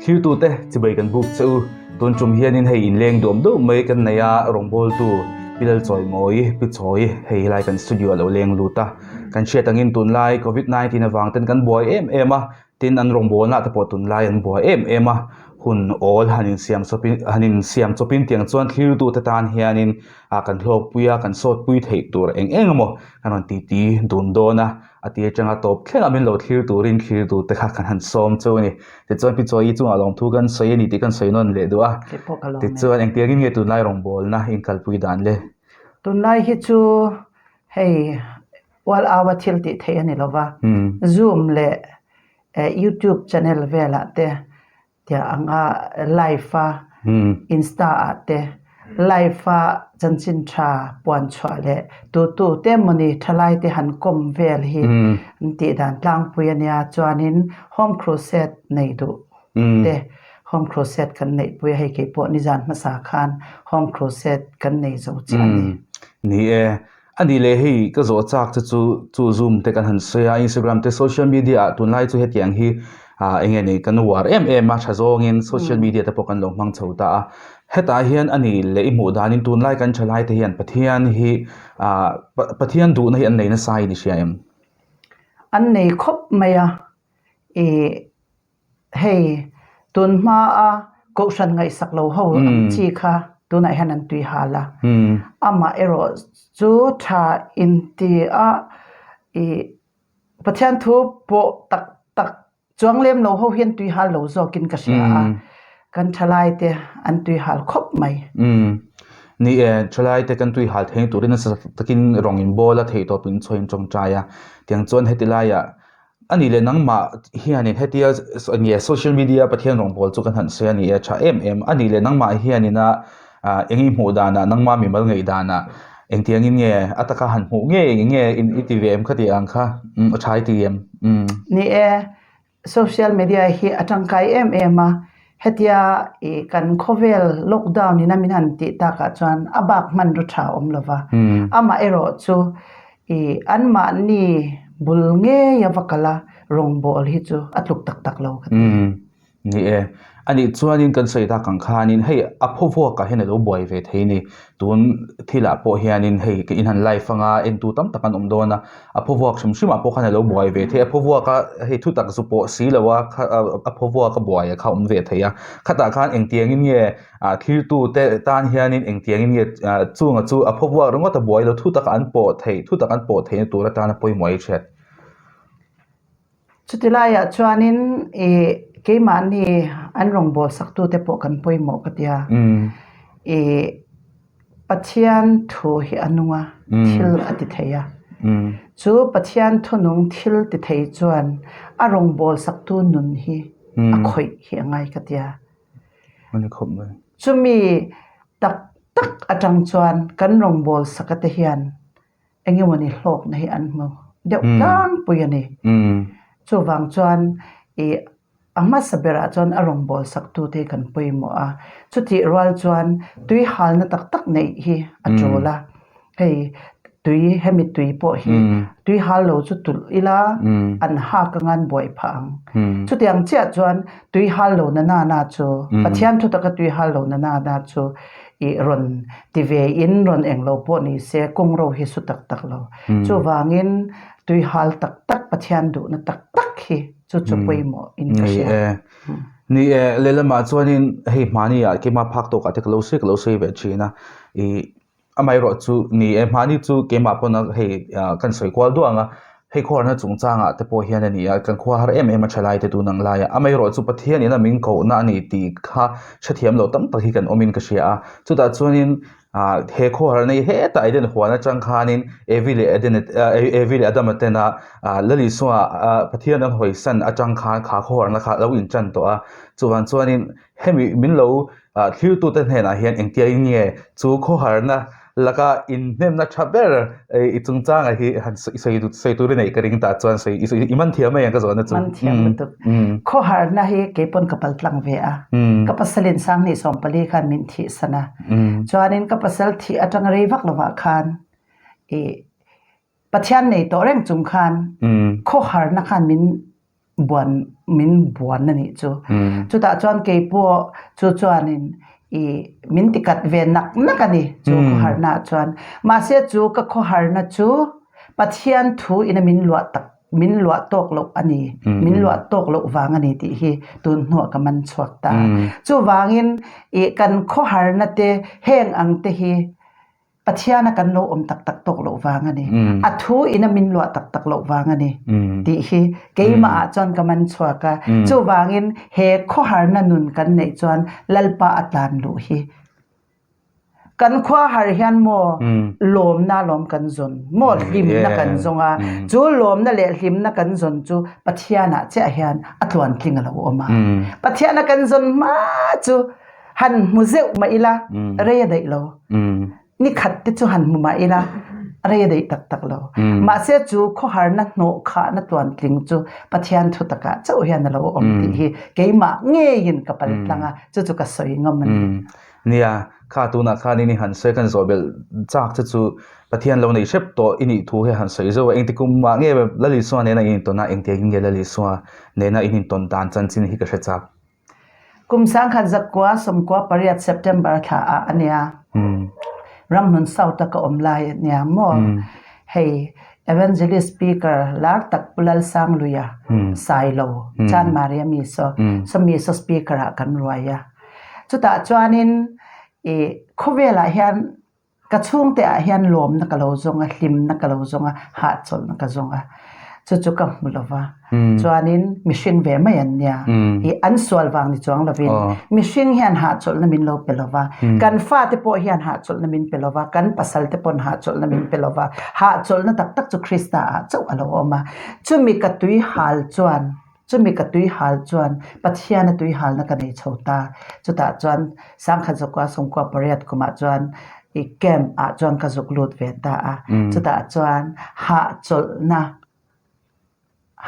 Thlirtute chibai kan buk che u. Tun tum hianin hei inleng duam deuh mai kan nei a, rawngbawltu Pi Lalchawimawi, Pi Chawi hei helai kan studio a lo leng lut a. Kan hriat angin tunlai Covid 19 avang ten kan buai em em a, Tin, an rawngbawlna te pawh tunlai an buai em em a, hun awl han insiam chawpin han insiam chawpin tiang chuan thlirtute tan hianin ah kan hlawkpui a, kan sawtpui theih tur eng eng emaw kan rawn titi dun dawn a, a tir atanga tawp thlengah min lo thlir turin thlirtute kha kan han sawm chu a ni. Tichuan Pi Chawi chungah lawmthu kan sawi a ni tih kan sawi nawn leh duh a, tichuan engtiangin nge tunlai rawngbawlna inkalpui dan le? Tunlai hi chu hei Ual au a thil tih theih a ni lo va, Zoom leh YouTube channel velah te tia anga live a Insta ah te live a chanchin tha puan chhuah leh tutu te emawni thalai te han kawm vel hi an tih dan tlangpui a nia. Chuanin Home Crusade nei duh te Home Crusade kan neihpui a, hei keipawh nizan hmasa khan Home Crusade kan nei zo chiah a ni. Ni e, A nih leh hei ka zawh chak che chu chu zoom te kan han sawi a instagram te social media ah tunlai chu hetiang hi ah eng nge ni kan uar em em a tha zawngin social media te pawh kan lo hmang chho ta a hetah hian a nih leh i hmuh danin tunlai kan thalai te hian Pathian hi ah Pathian duhna hi an nei nasa in i hria em? An nei khawp mai a ih Hei, tun hmaa Kohhran ngaihsak lo ho ang chi kha tunah hian an tui hal a. Amah erawh chu tha inti a i Pathian thu pawh tak tak chuang lem lo ho hian tui hal lo zawkin ka hria a. Kan thalaite an tui hal khawp mai. Ni e, thalaite kan tui hal thei turin nasa takin rawng inbawl a theihtawp in chhuain tawngtai a. Tiang chuan heti laiah A nih leh nangmah hianin hetia nge social media Pathian rawngbâwl chu kan han sawi a ni e, tha em em. A nih leh nangmah hianin a eng i hmuh danah nangmah mimal ngaih danah engtiangin nge a taka han hmuh nge eng nge i ti ve em kha tih ang kha a tha i ti em? Ni e, social media hi a tangkai em em a, hetia ih kan khawvel lockdown in a min han tih takah chuan a bak hmanraw tha a awm lo va, amaherawh chu Ih, anmahni bul ngei a va kal a, rawngbâwl hi chu a tluk tak tak lo ka ti. Umm, ni e. A nih chuanin kan sawi tak ang khanin hei a phawvuakah hian a lo buai ve thei ni. Tun thilah pawh hianin hei ka inhan live anga entu tam tak an awm dawn a, a phawvuak hrim hrimah pawh khan a lo buai ve thei a. Phawvuaka hei thutak zu pawh si lo a, a phawvuaka buai kha a awm ve thei a. Khatah khan engtiangin nge Ah thiltute tan hianin engtiangin nge ah chunga chu a phawvuak ringawt a buai lo thu taka an pawh theih thu tak an pawh theihna tur atana pawimawh i hriat. Chuti laiah chuanin ih keimahni an rawngbâwl saktute pawh kan pawimawh ka tia. Ih Pathian thu hi a nung a, thil a ti thei a. Chu Pathian thunung thil ti thei chuan a rawngbâwl saktu nun hi a khawih hi a ngai ka tia. Chumi tak tak atang chuan kan rawngbâwl saka te hian eng emawni hlawkna hi an hmu deuh tlangpui a ni. Chuvang chuan ih a hmasa berah chuan a rawngbâwl saktute hi kan pawimawh a, chutih rual chuan tui halna tak tak neih hi a ṭul a. Hei tui hemi tui pawh hi tui hal lo chu tulh ila an hak anga an buai phah ang. Chutiang chiah chuan tui hal lo na na na chu Pathian thu taka tui hal lo na na na chu ih rawn ti ve in rawn eng lo pawh ni se kawng ro hi su tak tak lo. Chuvangin tui hal tak tak Pathian duhna tak tak hi chu chu pawimawh in ka hria. Ni e, lehlamah chuanin hei hmani ah keimah phak tawkah te ka lo sawi ka lo sawi ve thin a ih Amaherawh chu ni e, hmani chu keimah pawn a hei kan sawi kual duah ang a, hei khuarna chungchangah te pawh hian a ni a, kan khua har em em a tha lai te tun ang lai a, amaherawh chu Pathian ina min kohna a ni tih kha hrethiam lo tam tak hi kan awmin ka hria a, chutah chuanin ah he khuarna hi hetah Eden huan atang khanin Evi leh Eden Evi leh Adama tena ah Lalisua ah Pathian an hawisan atang khan kha khuarna kha a lo intan tawh a, chuvang chuanin hemi min lo Ah thiltute hnenah hian engtiangin nge chu khawharna laka inhnemna tha ber i chungchanga hi han sawi sawi tur i neih ka ring tah chuan sawi i man thiam mai ang ka zawhna chu. Man thiam lutuk. Khawharna hi keipawn ka pal tlang ve a. Ka pasal in Sanghnih 14 khan min thih san a. Chuanin ka pasal thih atanga rei vak lovah khan i Pathian nei tawh reng chung khan khawharna khan min. Buan min buan a nih chu. Chutah chuan kei pawh chu chuanin i min tikat ve nak nak a ni chu khawharna ah chuan. Mahse chu ka khawharna chu Pathian thu ina min luah tak min luah tawk loh a ni, min luah tawk loh vang a ni tih hi tun hnuah ka man chhuak ta. Chuvangin i kan khawharna te heng ang te hi Pathian a kan lo awm tak tak tawk loh vang a ni. A thu in a min luah tak tak loh vang a ni tih hi keimah ah chuan ka man chhuak a. Chuvangin he khawharna nun kan neih chuan Lalpa a tlan luh hi kan khua har hian maw lawmna lawm kan zawn maw hlimna kan zawng a. Chu lawmna leh hlimna kan zawn chu Pathian ah chiah hian a tluantling a lo awm a. Pathian a kan zawn hma chu Han hmu zeuh mah ila rei a daih lo. Ni khat te chu han hmu mah ila rei a daih tak tak lo. Mahse chu khawharna hnawh khahna tluantling chu Pathian thu takah chauh hian a lo awm tih hi keimah ngeiin ka pal tlang a, chu chu ka sawi ngam a ni. Nia, kha tunah khan in i han sawi kan zawh belh chak che chu Pathian lo nei hrep tawh i nih thu hi han sawi zauh a, engti kum mah nge Lal Isua nena in intawn a, engtiangin nge Lal Isua nena in intawn dan chanchin hi ka hre chak. Kum sangkhat zakua sawmkua pariat September thla ah a nia. Ramhnun South a ka awm lai a nia maw? Hei Evangelist Speaker lar tak Pu Lalsangluia Sailo Chanmari a mi saw sawmi saw Speaker ah kan ruai a. Chutah chuanin i khawvel ah hian Ka chhungte ah hian lawmna ka lo zawng a, hlimna ka lo zawng a, hahchawlhna ka zawng a. Chu chu ka hmu lo va. Chuanin mihring ve mai an nia. I an sual vang ni chuang lovin mihring hian hahchawlhna min lo pe lo va. Kan fate pawh hian hahchawlhna min pe lo va, kan pasal te pawn hahchawlhna min pe lo va. Hahchawlhna tak tak chu Krista ah chauh a lo awm a. Chumi ka tui hal chuan Chumi ka tui hal chuan Pathiana tui halna ka nei chho ta. Chutah chuan Sangkhat Zakua Sawmkua pariat kumah chuan i camp ah chuan ka zuk lut ve ta a. Chutah chuan hahchawlhna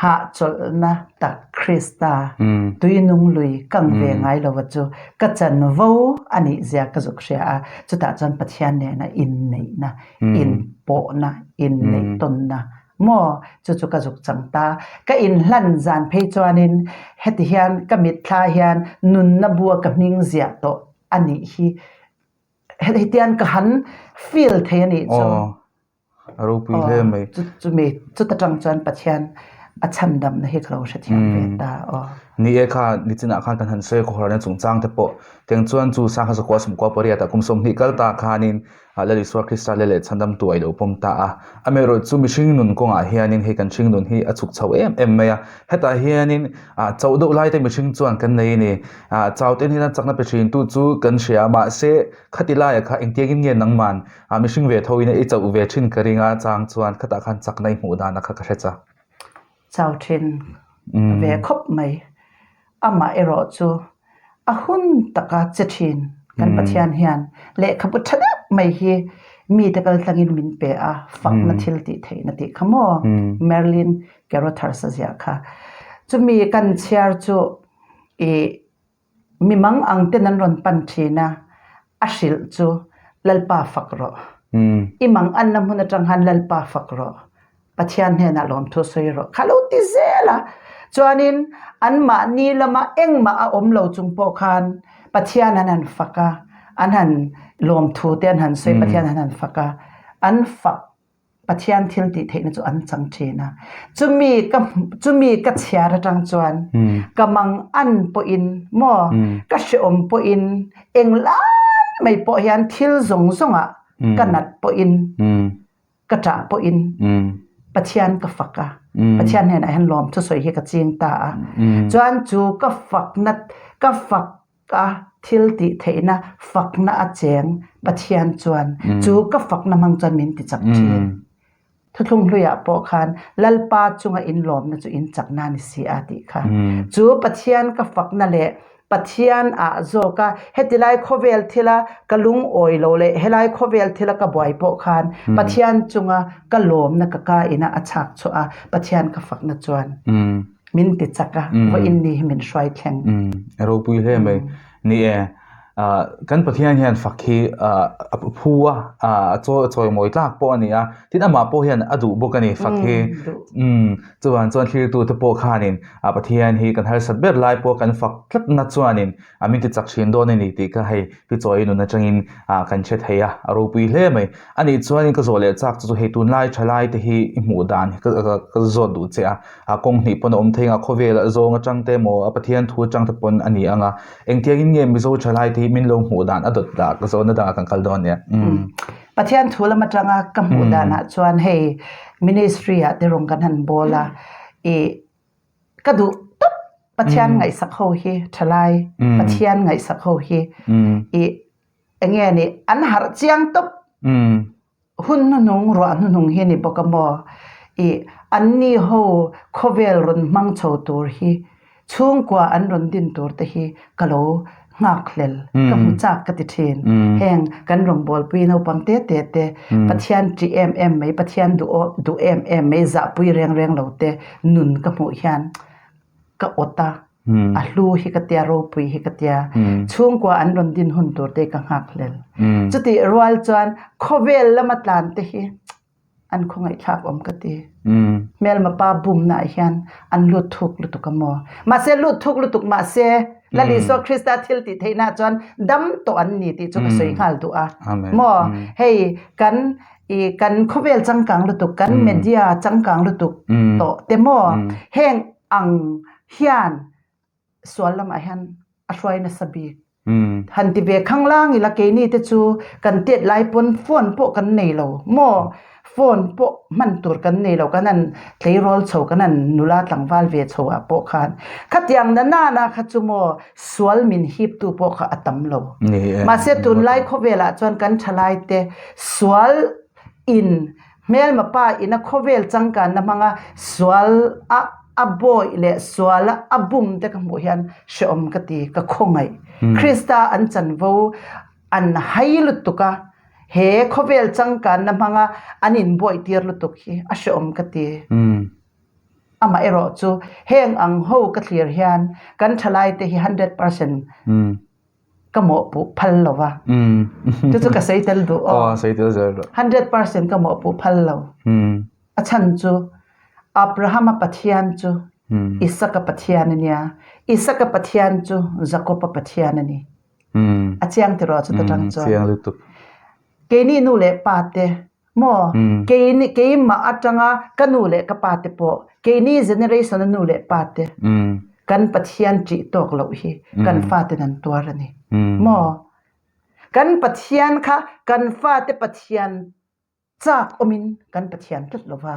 hahchawlhna tak Krista tuinung lui kang ve ngai lova chu ka chanvo a nih zia ka zuk hria a. Chutah chuan Pathian nena inneihna, inpawhna, inneihtawnna Maw? Chu chu ka zuk chang ta. Ka inhlan zan phei chuanin heti hian ka mitthla hian nunna bua ka hming ziah tawh a nih hi. Hetian ka han feel thei a nih chu. Aw, a ropui hle mai. Chu chumi chuta tang chuan Pathian a chhandamna hi ka lo hrethiam ve ta. Aw. Ni e kha nichinah khan kan han sawi khawharna chungchang te pawh tiang chuan chu sangha zakua sawmkua pariatah kum 20 kal ta khanin Lal Isua Krista leh leh chhandamtu a ilo pawm ta a. Amaherawh chu mihring nun kawngah hianin hei kan hring nun hi a chhuk chho em em mai a. Hetah hianin ah chauh deuh lai te mihring chuan kan nei a ni. Ah chau te hnena chakna pe thintu chu kan hria a, mahse khati laiah kha engtiangin nge nangman ah mihring ve tho in i chauh ve thin ka ring a chang chuan khatah khan chakna i hmuh dan a kha ka hre chak. Chau thin ve khawp mai. Amah erawh chu a hun taka che thin kan Pathian hian lehkhabu tha deuh mai hi mite kaltlangin min pe a, fakna thil tih theihna tih kha maw Marilyn Carothers a ziah kha. Chumi kan chhiar chu ih Mi mang ang ten an rawn pan thin a, a hrilh chu Lalpa fak rawh. I mang anna hmun atang khan Lalpa fak rawh. Pathian hnenah lawmthu sawi rawh. Kha lo ti zel a. Chuanin anmahni lama engmah a awm lo chung pawh khan Pathian an han fak a, an han lawmthu te an han sawi, Pathian an han fak a, an fak Pathian thil tih theihna chu an chang thin a. Chumi ka chumi ka chhiar atang chuan ka mang an pawhin maw ka hreawm pawhin englai mai pawh hian thil zawng zawngah ka nat pawhin ka ṭah pawhin Pathian ka fak a. Pathian hnenah hian lawmthu sawi hi ka ching ta a. Chuan chu ka fakna ka fak Ka thil tih theihna fakna a cheng Pathian chuan chu ka fakna hmang chuan min ti chak thin. Thuthlung hluiah pawh khan Lalpa chunga inlawmna chu in chakna a ni si a tih kha. Chu Pathian ka fakna leh Pathian ah zawka hetilai khawvel thila ka lungawi lo leh helai khawvel thila ka buai pawh khan Pathian chunga ka lawmna ka ka ina a chhak chhuah a Pathian ka fakna chuan Min ti chak a, vawiin ni hi min hruai thleng. A ropui hle mai. Ni e. Kan Pathian hian fak hi a phu a, a chawimawi tlak pawh a ni a, tin amah pawh hian a duh bawk a ni fak hi. Chuvang chuan thlirtute pawh khanin Pathian hi kan harsat ber lai pawh kan fak tlatna chuanin a min ti chak thin dawn a ni tih kha hei pi chawi nun atangin kan hre thei a, a ropui hle mai. A nih chuanin ka zawh leh chak chu chu hei tunlai thalai te hi i hmuh dan hi ka zawt duh che a, a kawng hnih pawn a awm thei ang a, khawvel a zawng atang te emaw a Pathian thu atang te pawn a ni ang a, engtiangin nge Mizo thalai te hi min lo hmuh dan a dawt dah ka zawhna dangah kan kal dawn nia. Pathian thu lam atanga ka hmuh danah chuan hei ministry ah te rawng kan han bawl a, ih Ka duh tawp Pathian ngaihsak ho hi thalai Pathian ngaihsak ho hi i enge ni an harh chiang tawp hun hnuhnung ruah hnuhnung hi ni bawk a maw i an ni ho khawvel rawn hmang chho tur hi chhungkua an rawn din tur te hi ka lo nghakhlel ka hmu chak ka ti thin. Heng kan rawngbawlpui naupang te te te Pathian ṭih em em mai, Pathian duh duh em em mai, zahpui reng reng lo te nun ka hmuh hian ka awt a, a hlu hi ka tia, ropui hi ka tia, chhungkua an rawn din hun tur te ka nghakhlel. Chutih rual chuan khawvel lama tlan te hi an khawngaihthlak awm ka ti. Hmelma pa bumna ah hian an lut thuk lutuk a maw? Mahse lut thuk lutuk mahse Lal Isua Krista thil tih theihna ah chuan dam tawh an ni tih chu ka sawi nghal duh a. Maw? Hei kan i kan khawvel changkang lutuk, kan media changkang lutuk tawh te maw? Heng ang hian sual lamah hian a hruai nasa bik. Han ti ve khanglang ila keini te chu kan tet lai pawn phone pawh kan nei lo maw? Phone pawh hman tur kan nei lo kan han tleirawl chho kan han nula tlangval ve chho ah pawh khan khatiang na nana kha chu maw sual min hip tu pawh kha a tam lo. Mahse tunlai khawvelah chuan kan thalai te sual in Hmelma pa ina khawvel changkanna hmanga sual a a bawih leh sual a a bum te ka hmuh hian hrehawm ka ti, ka khawngaih. Krista an chanvo an hai lutuk a, he khawvel changkanna hmanga an inbawih tir lutuk hi a hrehawm ka ti. Amah erawh chu heng ang ho ka thlir hian kan thalaite hi 100% ka mawhpuh phal lo va. Chu chu ka sawi tel duh aw. Aw, sawi tel zel rawh. 100% ka mawhpuh phal lo. A chhan chu Abrahama Pathian chu Isaka Pathian a nia. Isaka Pathian chu Jakoba Pathian a ni. A chiang tiraw chuta tang chuan. Chiang lutuk. Keini nu leh pa te Maw? Keini keimah atanga ka nu leh ka pa te pawh keini generation a nu leh pa te kan Pathian ṭih tawk loh hi kan faten an tuar a ni. Maw? Kan Pathian kha kan fate Pathian chak awmin kan Pathian tlat lo va.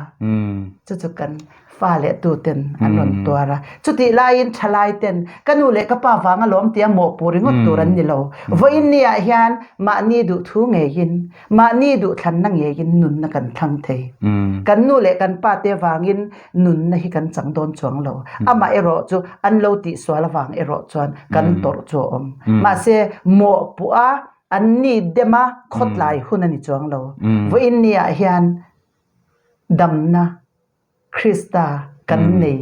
Chu chu kan fa leh tu ten an rawn tuar a. Chutih laiin thalai ten ka nu leh ka pa vang alawm tia mawhpuh ringawt tur an ni lo. Vawiin ni ah hian mahni duhthu ngeiin, mahni duhthlanna ngeiin nunna kan thlang thei. Kan nu leh kan pa te vangin nunna hi kan chang dawn chuang lo. Amah erawh chu an lo tihsual avang erawh chuan kan tawrh chu a awm. Mahse mawhpuh a an ni dem a khawtlai hun a ni chuang lo. Vawiin ni ah hian damna Krista kan nei.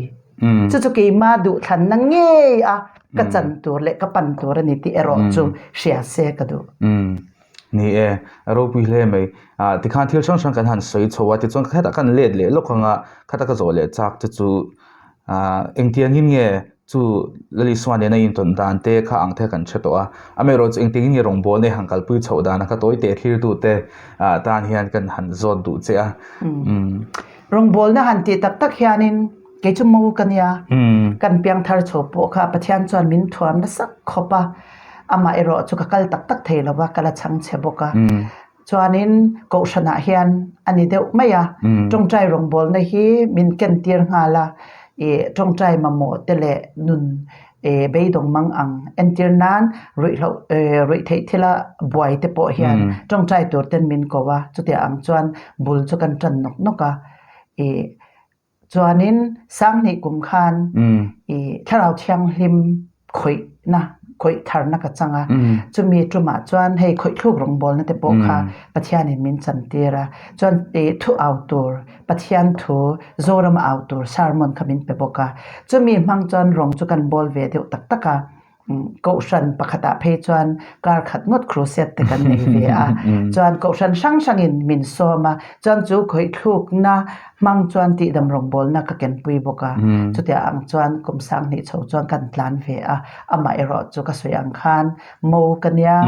Chu chu keima duhthlanna ngei a ka chan tur leh ka pan tur a ni tih erawh chu hria se ka duh. Ni e, a ropui hle mai. Tikhan thil hrang hrang kan han sawi chho a, tichuan khatah kan let leh lawk ang a, khata ka zawh leh chak te chu engtiangin nge Chu Lal Isua nena intawn dan te kha ang te kan hre tawh a, amaherawh chu engtin nge rawngbâwl nei han kalpui chhoh dana kha tawi teh thlirtute tan hian kan han zawt duh che a. Rawngbâwlna han tih tak tak hianin kei chu mo ka nia, kan piangthar chho pawh kha Pathian chuan min thuam nasa khawp a, amaherawh chu ka kal tak tak thei lo va, ka la chhang chhe bawk a. Chuanin Kohhranah hian a ni deuh mai a, tawngtai rawngbawlna hi min kentir nghal a, ih tawngtai mamawh te leh nun ih beidawng mang ang entir nan ruihhloh ih ruih theih thila buai te pawh hian tawngtai tur ten min ko a, chutiang ang chuan bul chu kan tan nawk nawk a, ih Chuanin Sanghnih kum khan i Thlarau Thianghlim khawihna, khawih tharna ka chang a. Chumi tumah chuan hei khawih thluk rawngbawlna te pawh kha Pathianin min chantir a. Chuan i thu au tur, Pathian thu Zoram au tur sermon kha min pe bawk a. Chumi hmang chuan rawng chu kan bawl ve deuh tak tak a. Kohhran pakhatah phei chuan kar khat ngawt crusade te kan nei ve a. Chuan kohhran hrang hrangin min sawm a, chuan chu khawih-thlukna hmang chuan tihdam rawngbawlna ka kenpui bawk a. Chutiang ang chuan kum sanghnih chho chuan kan tlan ve a, amah erawh chu ka sawi ang khan mo ka nia,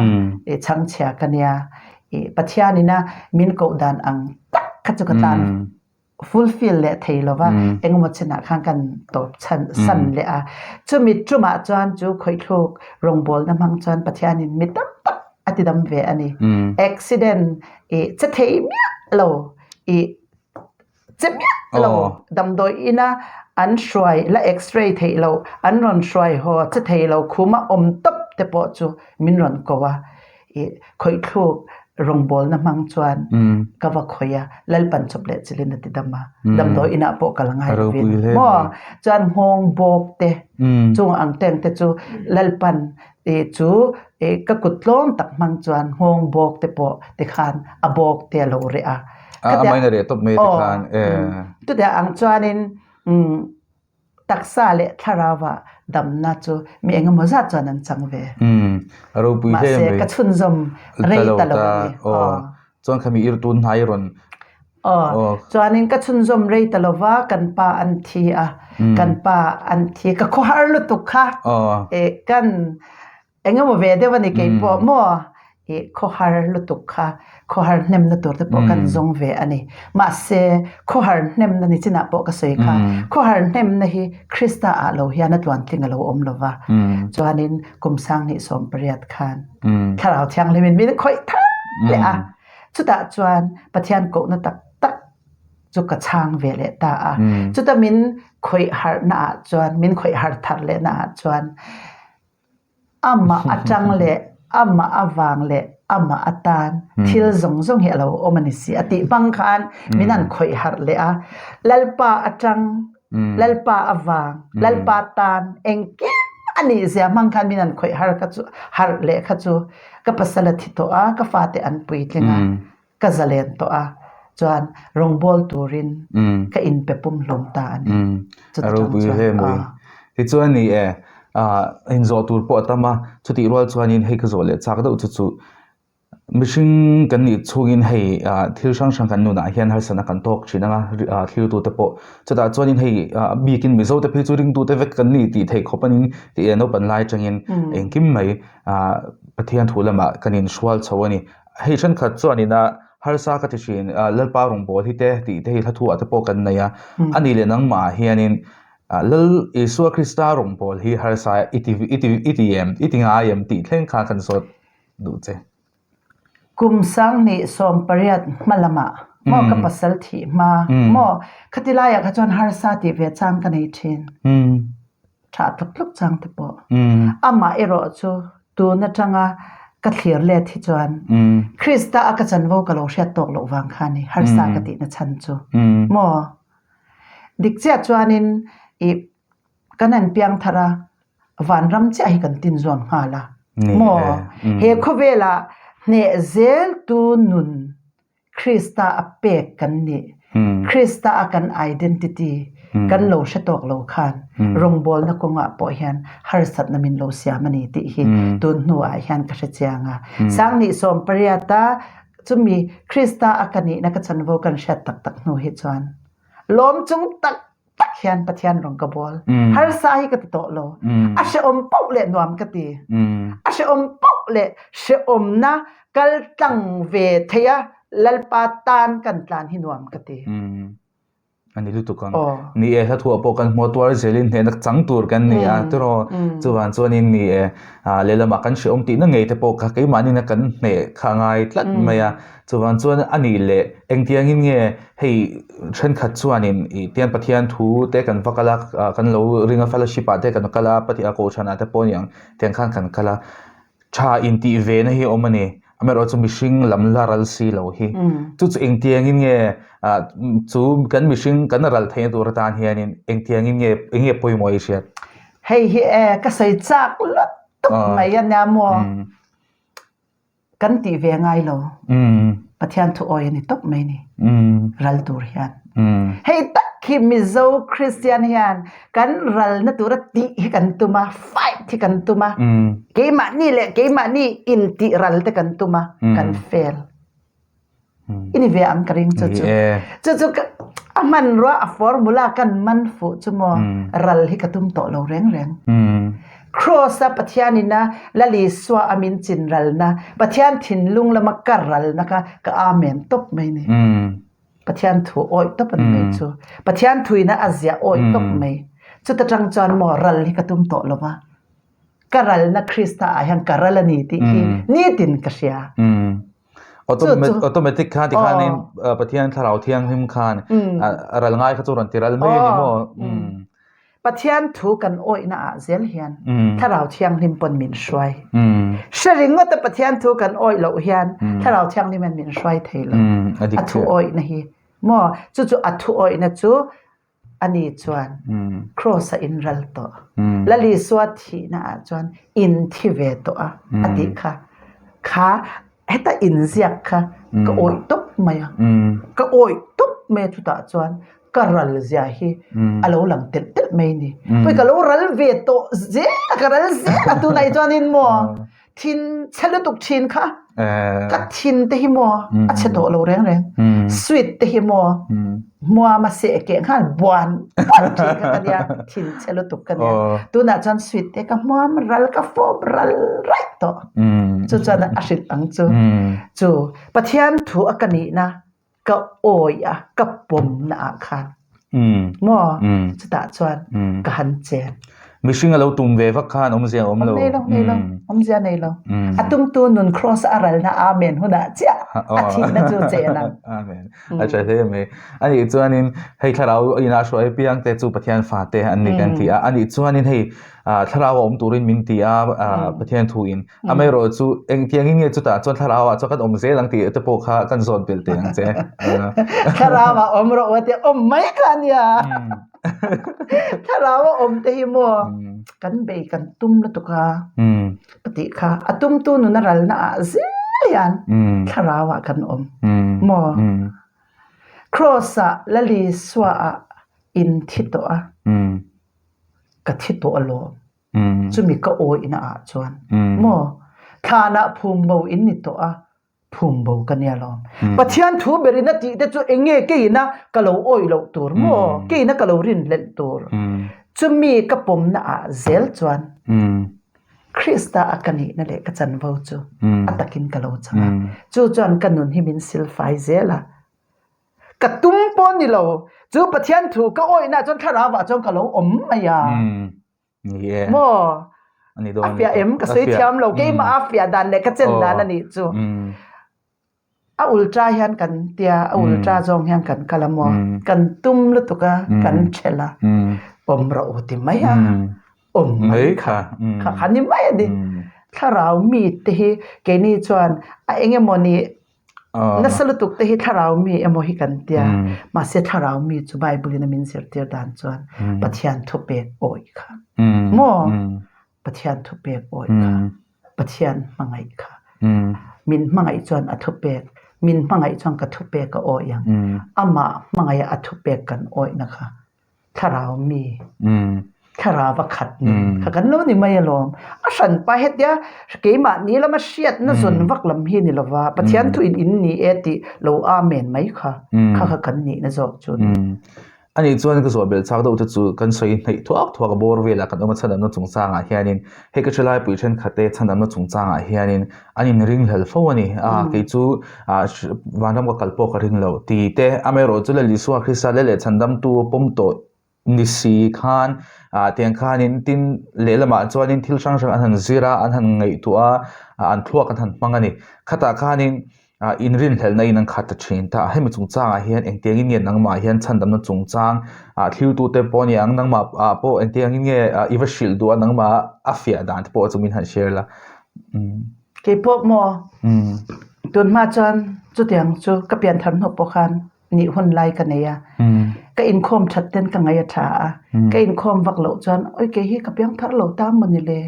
i chhangchhia ka nia, i Pathianina min koh dan ang tak kha chu ka tlan fulfill leh thei lo va, engemaw chinah khan kan tawp chhan san leh a. Chumi tumah chuan chu khawih-thluk rawngbawlna hmang chuan Pathianin mi tam tak a ti dam ve a ni. Accident i che thei miah lo, i che miah lo, damdawi ina an hruai la x-ray theih loh, an rawn hruai haw che thei lo khuma awm tawp te pawh chu min rawn ko a. I khawih-thluk rawngbawlna hmang chuan ka va khawih a, Lalpan chawp leh chilhin a ti dam a, damdawi inah pawh kal ngai lovin maw? Chuan nghawng bawk te, chung ang teng te chu Lalpan chu ka kut tlawm tak hmang chuan nghawng bawk te pawh tikhan a bawk te a lo reh a. Chutiang ang chuanin Taksa leh thlarauva damna chu mi engemaw zat chuan an chang ve. Umm, a ropui hle mai. Mahse, ka chhunzawm rei ta lo a ni. Aw, chuan khami ir tun hnai rawn. Aw, chuanin ka chhunzawm rei ta lo va, kan pa an thi a, kan pa an thi, ka khawhar lutuk kha. Aw. Kan Eng emaw ve deuh a ni kei pawh maw i khawhar lutuk kha khawhar hnemna tur te pawh kan zawng ve a ni. Mahse khawhar hnemna ni chinah pawh ka sawi kha khawhar hnemna hi Krista ah lo hian a tluantling a lo awm lo va. Chuanin kum sanghnih 18 khan Thlarau Thianghlimin min khawih thar leh a. Chutah chuan Pathian kohna tak tak chu ka chhang ve leh ta a. Chuta min khawih harhna ah chuan min khawih har thar lehna ah chuan Amah atang leh amah avang leh amah atan thil zawng zawng hi a lo awm a ni si a tih hmang khan min han khawih harh leh a. Lalpa atang, Lalpa avang, Lalpa tan engkim a nih zia hmang khan min han khawih har kha chu harh leh kha chu ka pasal a thi tawh a, ka fate an puitling a. Ka zalen tawh a, chuan rawngbâwl turin ka inpe pumhlum ta a ni. A ropui hle mai. Tichuan ni e, inzawh tur pawh a tam a, chutih rual chuanin hei ka zawh leh chak deuh chu chu mihring kan nih chhungin hei thil hrang hrang kan nunah hian harsatna kan tawk thin ang a, thiltute pawh. Chutah chuanin hei a bikin Mizote phei chu ringtute vek kan ni tih theih khawp a ni tih naupan lai atangin engkim mai Pathian thu lamah kan inhrual chho a ni. Hei thenkhat chuan ina harsa ka ti thin Lalpa rawngbâwl hi te tih te hi hla thu ah te pawh kan nei a, a ni leh nangmah ah hianin Lal Isua Krista rawngbâwl hi harsa i ti i ti i ti em i ti ngai em tih thleng khan kan zawt duh che. Kum 2018 hma lamah maw ka pasal thih hma maw khati laiah kha chuan harsa tih ve chang ka nei thin. Tha tluk tluk chang te pawh. Amah erawh chu tun atanga ka thlir let hi chuan Krista a ka chanvo ka lo hriat tawk loh vang kha a ni, harsa ka tihna chhan chu. Maw? Dik chiah chuanin i kan han piang thar a, vanram chiah hi kan tin zawn nghal a. Maw? He khawvelah hneh zeltu nun Krista a pek kan nih, Krista a kan identity kan lo hre tawk lo khan rawngbawlna kawngah pawh hian harsatna min lo siam a ni tih hi tun hnuah hian ka hre chiang a. Sangnih 18 a chumi Krista a ka nihna ka chanvo kan hriat tak tak hnu hi chuan lawm chung tak tak hian Pathian rawng ka bawl. Harsa hi ka ti tawh lo. A hrehawm poh leh nuam ka ti. A hrehawm poh leh hrehawmna kal tlang ve thei a Lalpa tan kan tlan hi nuam ka ti. Ani lutuk ang. Ni e, hla thuah pawh kan hmuh tuar zelin hnehna chang tur kan ni a, tiraw? Chuvan chuanin ni e, lehlamah kan hrehawm tihna ngei te pawh kha keimahnin a kan hneh kha a ngai tlat mai a. Chuvan chuan a nih leh engtiangin nge hei thenkhat chuanin ih tian Pathian thu te kan va kal a, kan lo ring a fellowship ah te kan kal a, Pathian kohhran ah te pawh aniang tiang khan kan kal a, tha intih ve na hi a awm a ni. Amaherawhchu mihring lam la ral si lo hi. Chu chu engtiangin nge chu kan mihring kan ral theihna tur atan hianin engtiangin nge eng nge pawimawh i hriat? Hei hi e ka sawi chak lutuk mai a nia maw? Kan tih ve ngai lo. Pathian thu awi a ni tawp mai ni. Ral tur hian. Hei tak Khi Mizo Kristian hian kan ralna tura tih hi kan tum a, fight hi kan tum a, keimahni leh keimahni intih ral te kan tum a, kan fail. I ni ve ang ka ring chu chu. Chu chu a hmanrua a formula kan man fuh chu maw ral hi ka tum tawh lo reng reng. Cross a Pathian ina Lal Isua a min chin ralna, Pathian thinlung lama ka ralna kha ka amen tawp mai ni. Pathian thu awih tawp a ni mai chu. Pathian thuina a ziah awih tawp mai. Chuta tang chuan maw ral hi ka tum tawh lo va. Ka ralna Krista ah hian ka ral a ni tih hi nitin ka hria. Automatic khan ti khanin Pathian thlarau thianghlim khan ral ngai kha chu rawn ti ral mai a ni maw? Pathian thu kan awihna ah zel hian Thlarau Thianghlim pawn min hruai. Hre ringawt a Pathian thu kan awih loh hian Thlarau Thianghlim hian min hruai thei lo. A thu awihna hi maw? Chu chu a thu awihna chu ani chuan Kraws a in ral tawh. Lal Isua thihna ah chuan in thi ve tawh a a tih kha. Kha heta inziak kha ka awih tawp mai a. Ka awih tawp mai a chutah chuan ka ral zia hi a lo lang telh telh mai ni. Pawh ka lo ral ve tawh zel a, ka ral zel a tunah hi chuanin maw thin chhe lutuk thin kha ka thin te hi maw a chhe tawh lo reng reng. Sweet te hi maw hmuam a seh keh nghal buan buan thin kha ka nia, thin chhe lutuk ka nia. Tunah chuan sweet te ka hmuam ral ka fawp ral raih tawh. Chu chuan a hrilh ang chu. Chu Pathian thu a ka nihna ka awi a, ka pawmna ah khan maw chutah chuan ka han chen. Mihring a lo tum ve vak khan awmzia a awm lo. Nei lo, nei lo, awmzia nei lo. A tumtu nun cross a ralna Amen hunah chiah a thihna chu chen ang. Amen. A tha hle mai. Anih chuanin hei thlarau inah hruai piang te chu Pathian fate an ni kan ti a. Anih chuanin hei thlarau a awm turin min ti a Pathian thuin. Amaherawh chu engtiangin nge chutah chuan thlarau ah chuan kan awm zel ang tih te pawh kha kan zawt belh teh ang che. Thlarau ah awm rawh u tia awm mai kha a nia. Thlarau a awm te hi maw kan bei kan tum lutuk a ka tih kha a tumtu nuna ralna ah zel hian thlarau ah kan awm maw. Cross ah Lal Isua ah in thi tawh a ka thi tawh alawm. Chumi ka awihna ah chuan maw thlanah phum bo in ni tawh a, phum bo ka nia lawm. Pathian thu berin a tih te chu eng nge keina ka lo awih loh tur maw, keina ka lo rinhlelh tur. Chumi ka pawmna ah zel chuan Krista a ka nihna leh ka chanvo chu a takin ka lo chang a, chu chuan ka nun hi min silfai zel a. Ka tum pawh ni lo. Chu Pathian thu ka awihna chuan thlarau ah chuan ka lo awm mai a. Maw? A fiah em? Ka sawi thiam lo. Keimah a fiah dan leh ka chen dan a nih chu. A ultra hian kan tia, a ultra zawng hian kan kal a maw? Kan tum lutuk a, kan thelh a. Awm rawh u ti mai a. Awm mai kha. Kha kha ni mai a ni. Thlarau mi te hi keini chuan a engemaw ni Nasa lutuk te hi thlarau mi emaw hi kan tia. Mahse thlarau mi chu Bible in a min zirtir dan chuan Pathian thupek awih kha. Maw? Pathian thupek awih kha. Pathian hmangaih kha. Min hmangaih chuan a thupek, min hmangaih chuan ka thupek a awih ang. Amah hmangaiha a thupek kan awihna kha. Thlarau mi, thlarau a khat ni kha kan lo ni mai alawm. A hranpa hetia keimahni lama hriatna zawn vak lam hi ni lova Pathian thuin in ni e tih lo amen mai kha kha kha kan nihna zawk chu a ni. Ani chuan ka zawh belh chak deuh te chu kan sawi hnaih thuak thuak a bawr velah kan awm a chhanamna chungchangah hianin hei ka thalaipui thenkhat te chhanamna chungchangah hianin an inringhlel fo a ni. A, kei chu vanram ka kal pawh ka ring lo ti te, amaherawhchu Lal Isua Krista leh leh chhandamtu pawm tawh ni si khan tiang khanin tin lehlamah chuanin thil hrang hrang an han zir a, an han ngaihtuah a, an thluak an han hmang a ni. Khatah khanin inrinhlelhna in an khat ta thin ta a, hemi chungchangah hian engtiangin nge nangmah hian chhandamna chungchang thiltute pawh a ni ang, nangmah pawh engtiangin nge i va hrilh duh a, nangmah a fiah dan te pawh chu min han share la. Keipawh maw? Tun hma chuan chutiang chu ka pian thar hnu pawh khan nih hun lai ka nei a. Ka inkhawm that ten ka ngaih a tha a. Ka inkhawm vak loh chuan oi kei hi ka piang thar lo ta maw ni le?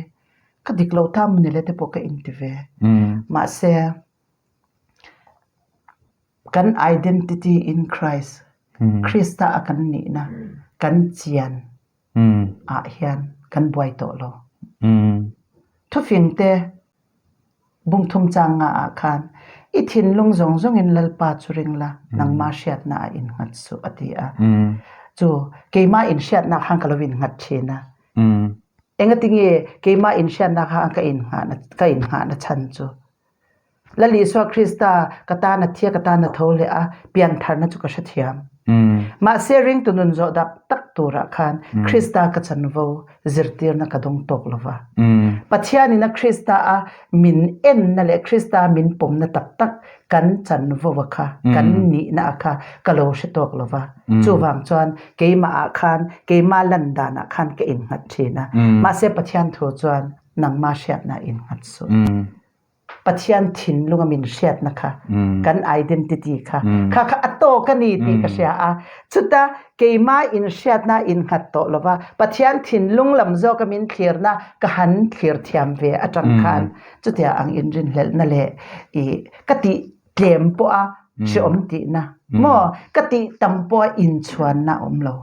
Ka dik lo ta maw ni le te pawh ka inti ve. Mahse kan identity in Christ. Krista a kan nihna kan chian ah hian kan buai tawh lo. Thufing te bungthum chang nga ah khan i thinlung zawng zawngin Lalpa chu ring la, nangmah hriatna ah innghat suh a ti a. Chu keimah inhriatna khan ka lo innghat thin a. Engatinge keimah inhriatna kha ka innghahna ka innghahna chhan chu? Lal Isua Krista ka tan a thi a, ka tan a tho leh a, piantharna chu ka hrethiam. Mahse ringtu nun zawh dak tak turah khan Krista ka chanvo zirtirna ka dawng tawk lo va. Pathianin a Krista a min enna leh Krista min pawmna tak tak kan chanvo a kha, kan nihna a kha ka lo hre tawk lo va. Chuvang chuan keimah ah khan, keimah lan danah khan ka innghat thin a. Mahse Pathian thu chuan nangmah hriatna innghat suh. Pathian thinlunga min hriatna kha kan identity kha kha kha a tawk a ni tih ka hria a. Chuta keimah inhriatna innghat tawh lova Pathian thinlung lam zawka min thlirna ka han thlir thiam ve atang khan chutia ang inrinhlelhna leh i ka tih tlem pawh a hreawm tihna maw ka tih tam pawh a inchhuanna a awm lo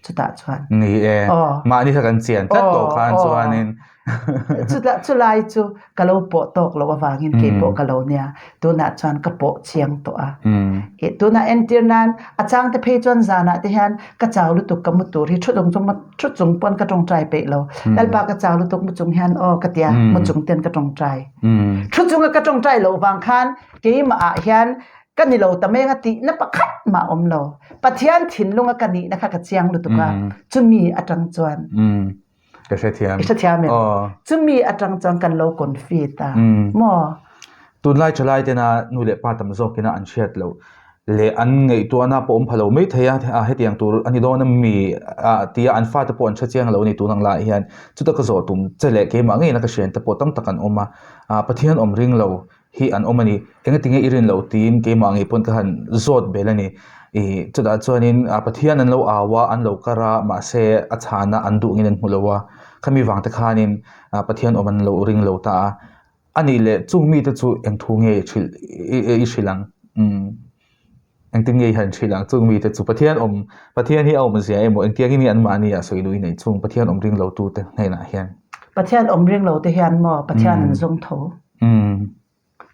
chutah chuan. Ni e, mahni kha kan chian tlat tawh khan chuanin Chutah chulai chu ka lo pawh tawk loh avangin kei pawh ka lo nia tunah chuan ka pawh chiang tawh a. Tunah entir nan a changte phei chuan zanah te hian ka chau lutuk ka mu tur hi thu chung chung thu chung pawn ka tawngtai peih lo. Lalpa ka chau lutuk mu chung hian aw ka tia mu chung ten ka tawngtai. Thu chunga ka tawngtai loh vang khan keimah ah hian ka ni lo ta meng a tihna pakhat mah awm lo. Pathian thinlunga ka nihna kha ka chiang lutuk a chumi atang chuan Ka hrethiam. I hrethiam em? Aw. Chumi atang chuan kan lo confi ta. Maw? Tunlai thalai tena nu leh pa tam zawkina an hriat loh leh an ngaihtuahna pawh awm pha lo mai thei a, hetiang tur a ni dawn a mi tia an fate pawh an hre chiang lo a ni tun ang lai hian. Chuta ka zawh tum che leh keimah ngeina ka hrian te pawh tam tak an awm a, Pathian awm ring lo hi an awm a ni. Engatinge i rin loh tiin keimah ngei pawn ka han zawt bel a ni. Ih chutah chuanin ah Pathian an lo au a, an lo kar a, mahse a chhana an duh angin an hmu lo a. Khami vang te khanin ah Pathian awm an lo ring lo ta a. A nih leh chung mite chu eng thu nge i hrilh i hrilh ang? Umm engtin nge i han hrilh ang chung mite chu Pathian awm Pathian hi a awmzia emaw engtiangin nge anmahni ah sawi luh i neih chung Pathian awm ring lo tute hnenah hian? Pathian awm ring lo te hian maw Pathian an zawng tho?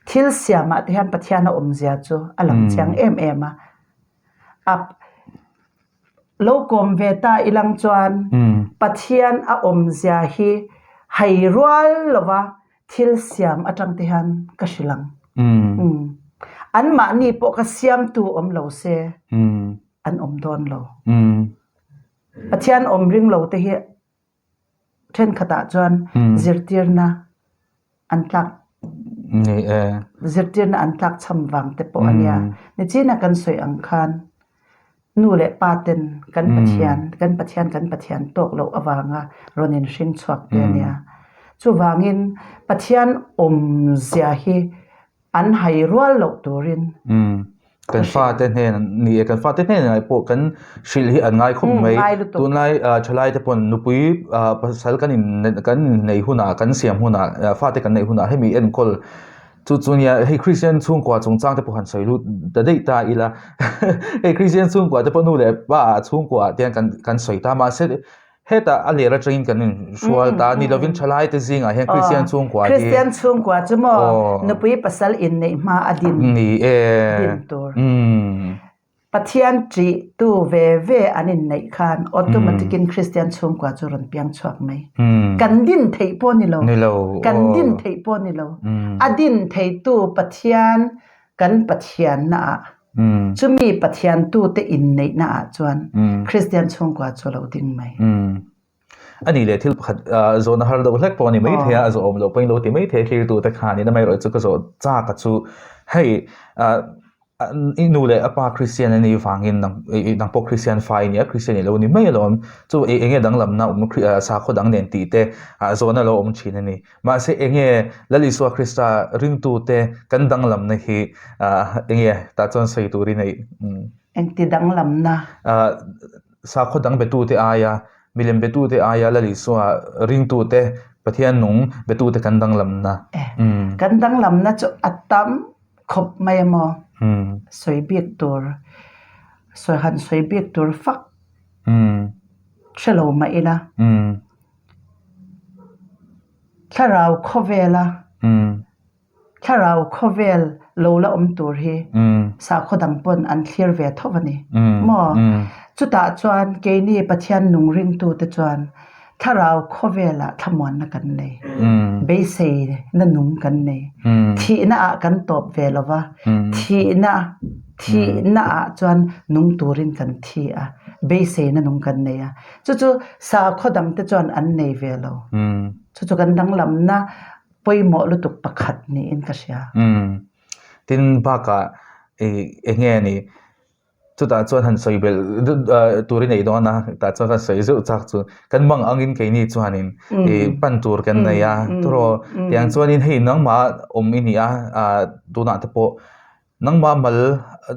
Thil siamah te hian Pathian a awmzia chu a lang chiang em em a. A lo kawm ve ta ilang chuan Pathian a awmzia hi hai rual lova thil siam atang te hian ka hrilh ang. Anmahni pawh ka siamtu awm lo se an awm dawn lo. Pathian awm ring lo te hi Thenkhatah chuan zirtirna an tlak zirtirna an tlak cham vang te pawh a nia. Nichina kan sawi ang khan nu leh pa ten kan Pathian kan Pathian kan Pathian tawk loh avanga rawn inhring chhuak te a nia. Chuvangin Pathian awmzia hi An hai rual loh turin. Umm kan fate hnen ni e kan fate hnen ah pawh kan hrilh hi an ngai khawp mai tunlai thalai te pawn nupui pasal kan in kan inneih hunah kan siam hunah fate kan neih hunah hemi enkawl chu chu nia hei Kristian chhungkua chungchang te pawh han sawi lut ta daih ta ila hei Kristian chhungkua te pawh nu leh pa chhungkua ah te hian kan kan sawi ta mahse Hetah a ler atangin kan inhrual ta ni lovin thalai te zingah hian Kristian chhungkua hi Kristian chhungkua chu maw nupui pasal inneih hma a din ni e din tur Pathian ṭih tu ve ve an inneih khan automatic in Kristian chhungkua chu rawn piang chhuak mai kan din theih pawh ni lo kan din theih pawh ni lo a din theitu Pathian kan Pathianna ah Chumi Pathian tute inneihna ah chuan Kristian chhungkua chu a lo ding mai. A nih leh thil pakhat zawhna har deuh hlek pawh a ni mai thei a, a zawh awm loh pawhin lo ti mai thei a thlirtute khanin amaherawhchu chu ka zawh chak a chu hei i nu leh a pa Kristian a nih vangin nang pawh Kristian fa i ni a, Kristian i lo ni mai alawm. Chu eng nge danglamna awm sakhaw dang nen tih te zawhna lo awm thin a ni. Mahse enge Lal Isua Krista ringtute kan danglamna hi enge tah chuan sawi turin a Engti danglamna? Sakhaw dang betute aia, milem betute aia Lal Isua ringtute, Pathian nung betute kan danglamna. Kan danglamna chu a tam khawp mai a maw? Sawi bik tur. Sawi han sawi bik tur fak hre lo mah ila. Thlarau khawvela thlarau khawvel lo la awm tur hi sakhaw dang pawn an thlir ve tho a ni maw? Chutah chuan keini Pathian nung ringtute chuan thlarau khawvelah thlamuanna kan nei, beiseina nung kan nei. Thihna ah kan tawp ve lo va, thihna thihna ah chuan nung turin kan thi a, beiseina nung kan nei a. Chu chu sakhaw dangte chuan an nei ve lo. Chu chu kan danglamna pawimawh lutuk pakhat niin ka hria. Tin bakah eng nge ni chutah chuan han sawi belh tur i neih dawn a tah chuan kan sawi zeuh chak chu kan mang angin keini chuanin ih pan tur kan nei a tawraw tiang chuanin hei nangmah awm i ni a ah tunah te pawh nangmah mal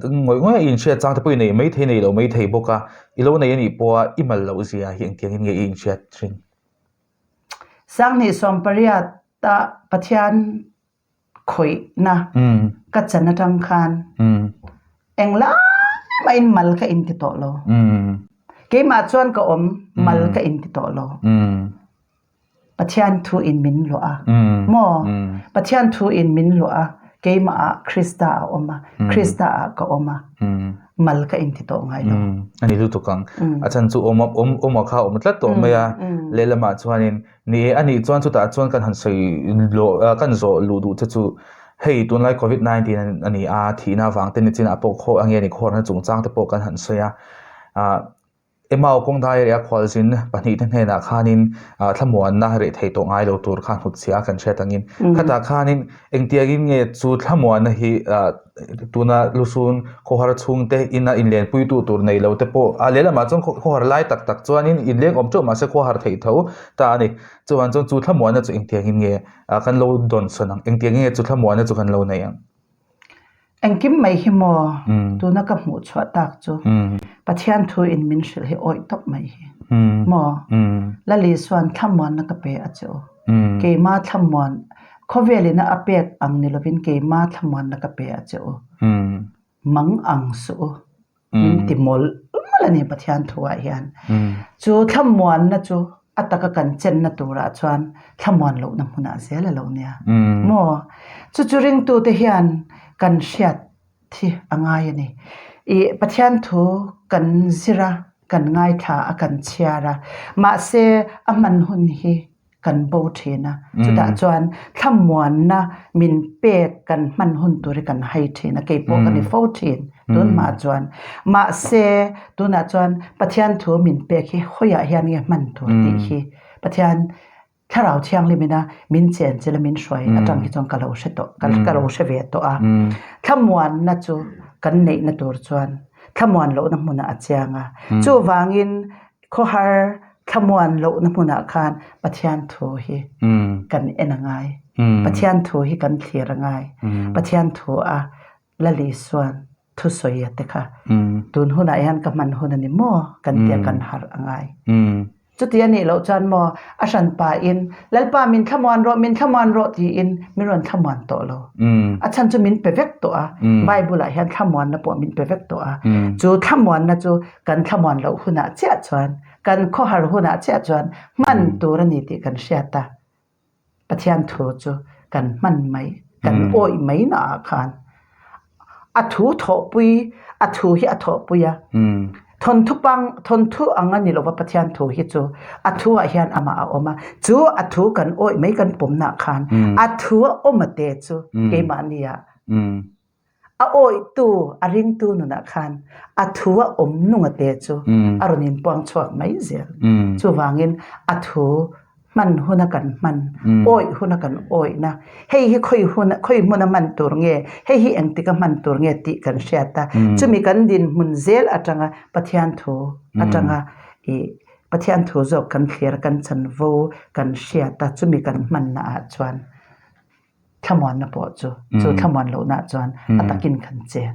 ngawih ngawih a inhriat chang te pawh i nei maithei nei lo maithei bawk a i lo nei anih pawha i mal loh zia hi engtiangin nge i inhriat thin. Sanghnih sawmpariata Pathian khawihna ka chan atang khan englai mahin mal ka inti tawh lo. Keimah chuan ka awm mal ka inti tawh lo. Pathian thu in min luah a. Maw? Pathian thu in min luah a, keimah ah Krista a awm a, Krista ah ka awm a. Mal ka inti tawh ngai lo. A ni lutuk ang. A chhan chu awm awm awm a kha a awm tlat tawh mai a. Lehlamah chuanin ni e a nih chuan chutah chuan kan han sawi lawh kan zawh luh duh che chu hei tunlai covid 19 a ni a, thihna avang te nichinah pawh khaw a nge ni khawrna chungchang te pawh kan han sawi a. Ah Emau kawngdai leh a khualzin pahnihte hnenah khanin thlamuanna reh thei tawh ngai lo tur kha hnutchhiah a kan hriat angin khatah khanin engtiangin nge chu thlamuanna hi tuna lusun khawhar chhungte ina inlenpuitu tur nei lo te pawh a lehlamah chuan khawhar lai tak tak chuanin inleng awm teuh mahse khawhar theih tho ta a ni. Chuvang chuan chu thlamuanna chu engtiangin nge kan lo dawnsawn ang engtiangin nge chu thlamuanna chu kan lo nei ang. Engkim mai hi maw tuna ka hmuh chhuah tak chu Pathian thu in min hrilh hi awih tawp mai hi maw Lali chuan thlamuanna ka pe a che u keima thlamuan khawvel ina a pek ang ni lovin keima thlamuanna ka pe a che u mang ang suh u min ti mawlh mawlh a ni Pathian thu ah hian chu thlamuanna chu a taka kan chenna turah chuan thlamuan lohna hmunah zel a lo nia maw? Chu chu ringtute hian kan hriat thi a ngai a ni. Ih Pathian thu kan zir a, kan ngaithla a, kan chhiar a, mahse a hman hun hi kan bo thin a, chutah chuan thlamuanna min pek kan hman hun tur hi kan hai thin a, keipawh ka ni fo thin. Tun hma chuan mahse tunah chuan Pathian thu min pek hi hawiah hian nge hman tur tih hi Pathian thlarau thianghlim ina min chenchilh a min hruai atang hi chuan ka lo hre tawh ka lo hre ve tawh a. Thlamuanna chu kan neihna tur chuan thlamuan lohna hmunah a chiang a. Chuvangin khawhar thlamuan lohna hmunah khan Pathian thu hi kan en a ngai. Pathian thu hi kan thlir a ngai. Pathian thu a Lali chuan thusawi a te kha tun hunah hian ka hman hun a ni maw kan tia kan harh a ngai. Chuti a nih loh chuan maw a hran pahin Lalpa min thlamuan rawh min thlamuan rawh tiin min rawn thlamuan tawh lo. A chhan chu min pe vek tawh a, Bible ah hian thlamuanna pawh min pe vek tawh a. Chu thlamuanna chu kan thlamuan loh hunah chiah chuan kan khawhar hunah chiah chuan hman tur a ni tih kan hriat a. Pathian thu chu kan hman mai, kan awih mai naah khan a thu thawhpui, a thu hi a thawhpui a. Thawnthu pang, thawnthu ang a ni lova Pathian thu hi chu a thu ah hian amah a awm a. Chu a thu kan awih mai kan pawmnaah khan a thu a awm a te chu keimahni ah A awihtu, a ringtu nunah khan a thu a awm nunga te chu a rawn inpuang chhuak mai zel. Chuvangin a thu hman huna kan hman, awih huna kan awihna, hei hi khawi huna, khawi hmuna hman tur nge, hei hi engtika hman tur nge tih kan hriat a. Chumi kan dinhmun zel atanga Pathian thu atanga ih Pathian thu zawk kan thlir a, kan chanvo kan hriat a, chumi kan hmanna ah chuan Thlamuanna pawh chu, chu thlamuan lohna chuan a takin kan chen.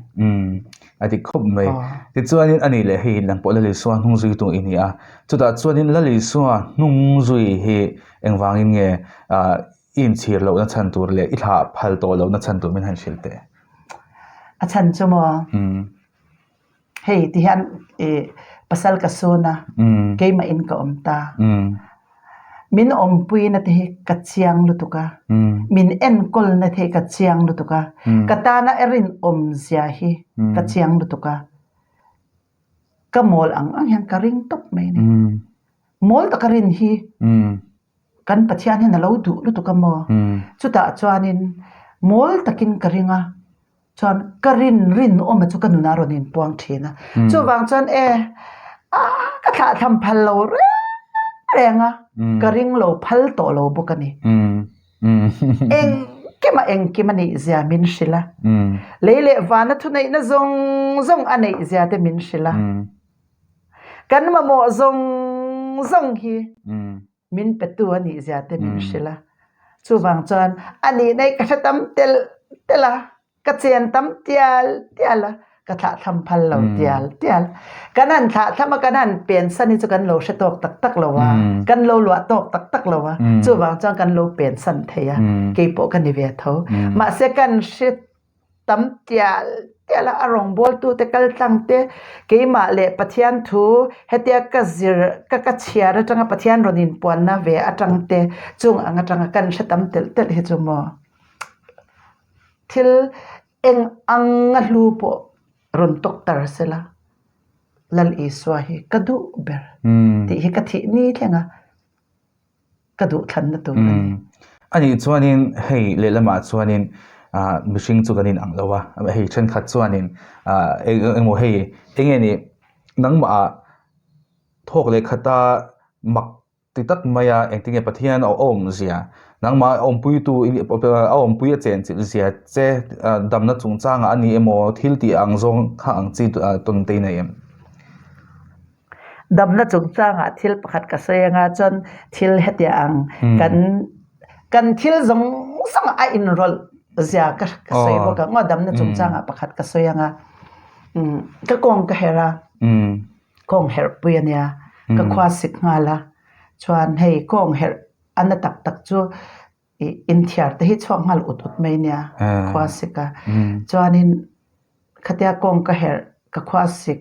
A dik khawp mai. Tichuanin a nih leh hei nang pawh Lal Isua hnung zui tu i ni a. Chutah chuanin Lal Isua hnung zui hi engvangin nge i inchhir lohna chhan tur leh i thlah phal tawh lohna chhan tur min han hrilh teh? A chhan chu maw? Hei ti hian i pasal ka sun a, keimah in ka awm ta. Min awmpuina te hi ka chiang lutuk a, min enkawlna te hi ka chiang lutuk a, ka tana a rinawmzia hi ka chiang lutuk a. Ka mawl ang ang hian ka ring tawp mai a ni. Mawl taka rin hi kan Pathian hian a lo duh lutuk a maw? Chutah chuanin mawl takin ka ring a, chuan ka rin rinawma chu ka nunah rawn inpuang thin a. Chuvang chuan e, a ka thlahthlam phal lo reng reng a, ka ring lo phal tawh lo bawk a ni. Engkima engkim a nih zia min hrilh a, lei leh vana thuneihna zawng zawng a neih zia te min hrilh a. Kan mamawh zawng zawng hi min petu a nih zia te min hrilh a. Chuvang chuan a nihna hi ka hre tam telh telh a, ka chen tam tial tial a, ka thlahthlam phal lo tial tial. Kan han thlahthlam a, kan han pensan hi chu kan lo hre tawk tak tak lo a, kan lo luah tawk tak tak lo a, chuvang chuan kan lo pensan thei a, keipawh ka ni ve tho. Mahse kan hre tam tial tial a, a rawngbawltute kal tlang te, keimah leh Pathian thu hetia ka zir ka ka chhiar atanga Pathian rawn inpuanna ve atang te chung ang atanga kan hre tam telh telh hi chu maw thil eng anga hlu pawh rawn tawk tar sela Lal Isua hi ka duh ber tih hi ka thih ni thleng a. ka duh thlanna tur a ni. Anih chuanin hei lehlamah chuanin ah mihring chu kan inang lo a, hei thenkhat chuanin ah eng emaw hei eng nge ni nangmah ah thawk leh khata mak ti tak maia engtin nge Pathian a awmzia nangmah a awmpuitu a awmpui a chenchilh zia che damna chungchangah a ni emaw thil tih ang zawng kha ang chi tawn te i nei em? Damna chungchangah thil pakhat ka sawi anga chuan thil hetiang ang kan kan thil zawng zawng a inrawlh zia ka ka sawi bawk ang aw damna chungchangah pakhat ka sawi anga ka kawng ka herh a kawng herh pui a nia ka khua sik nghal a chuan hei kawng herh a na tak tak chu ih inthiar te hi chhuak nghal ut ut mai nia khua sik a chuanin khatia kawng ka herh ka khua sik.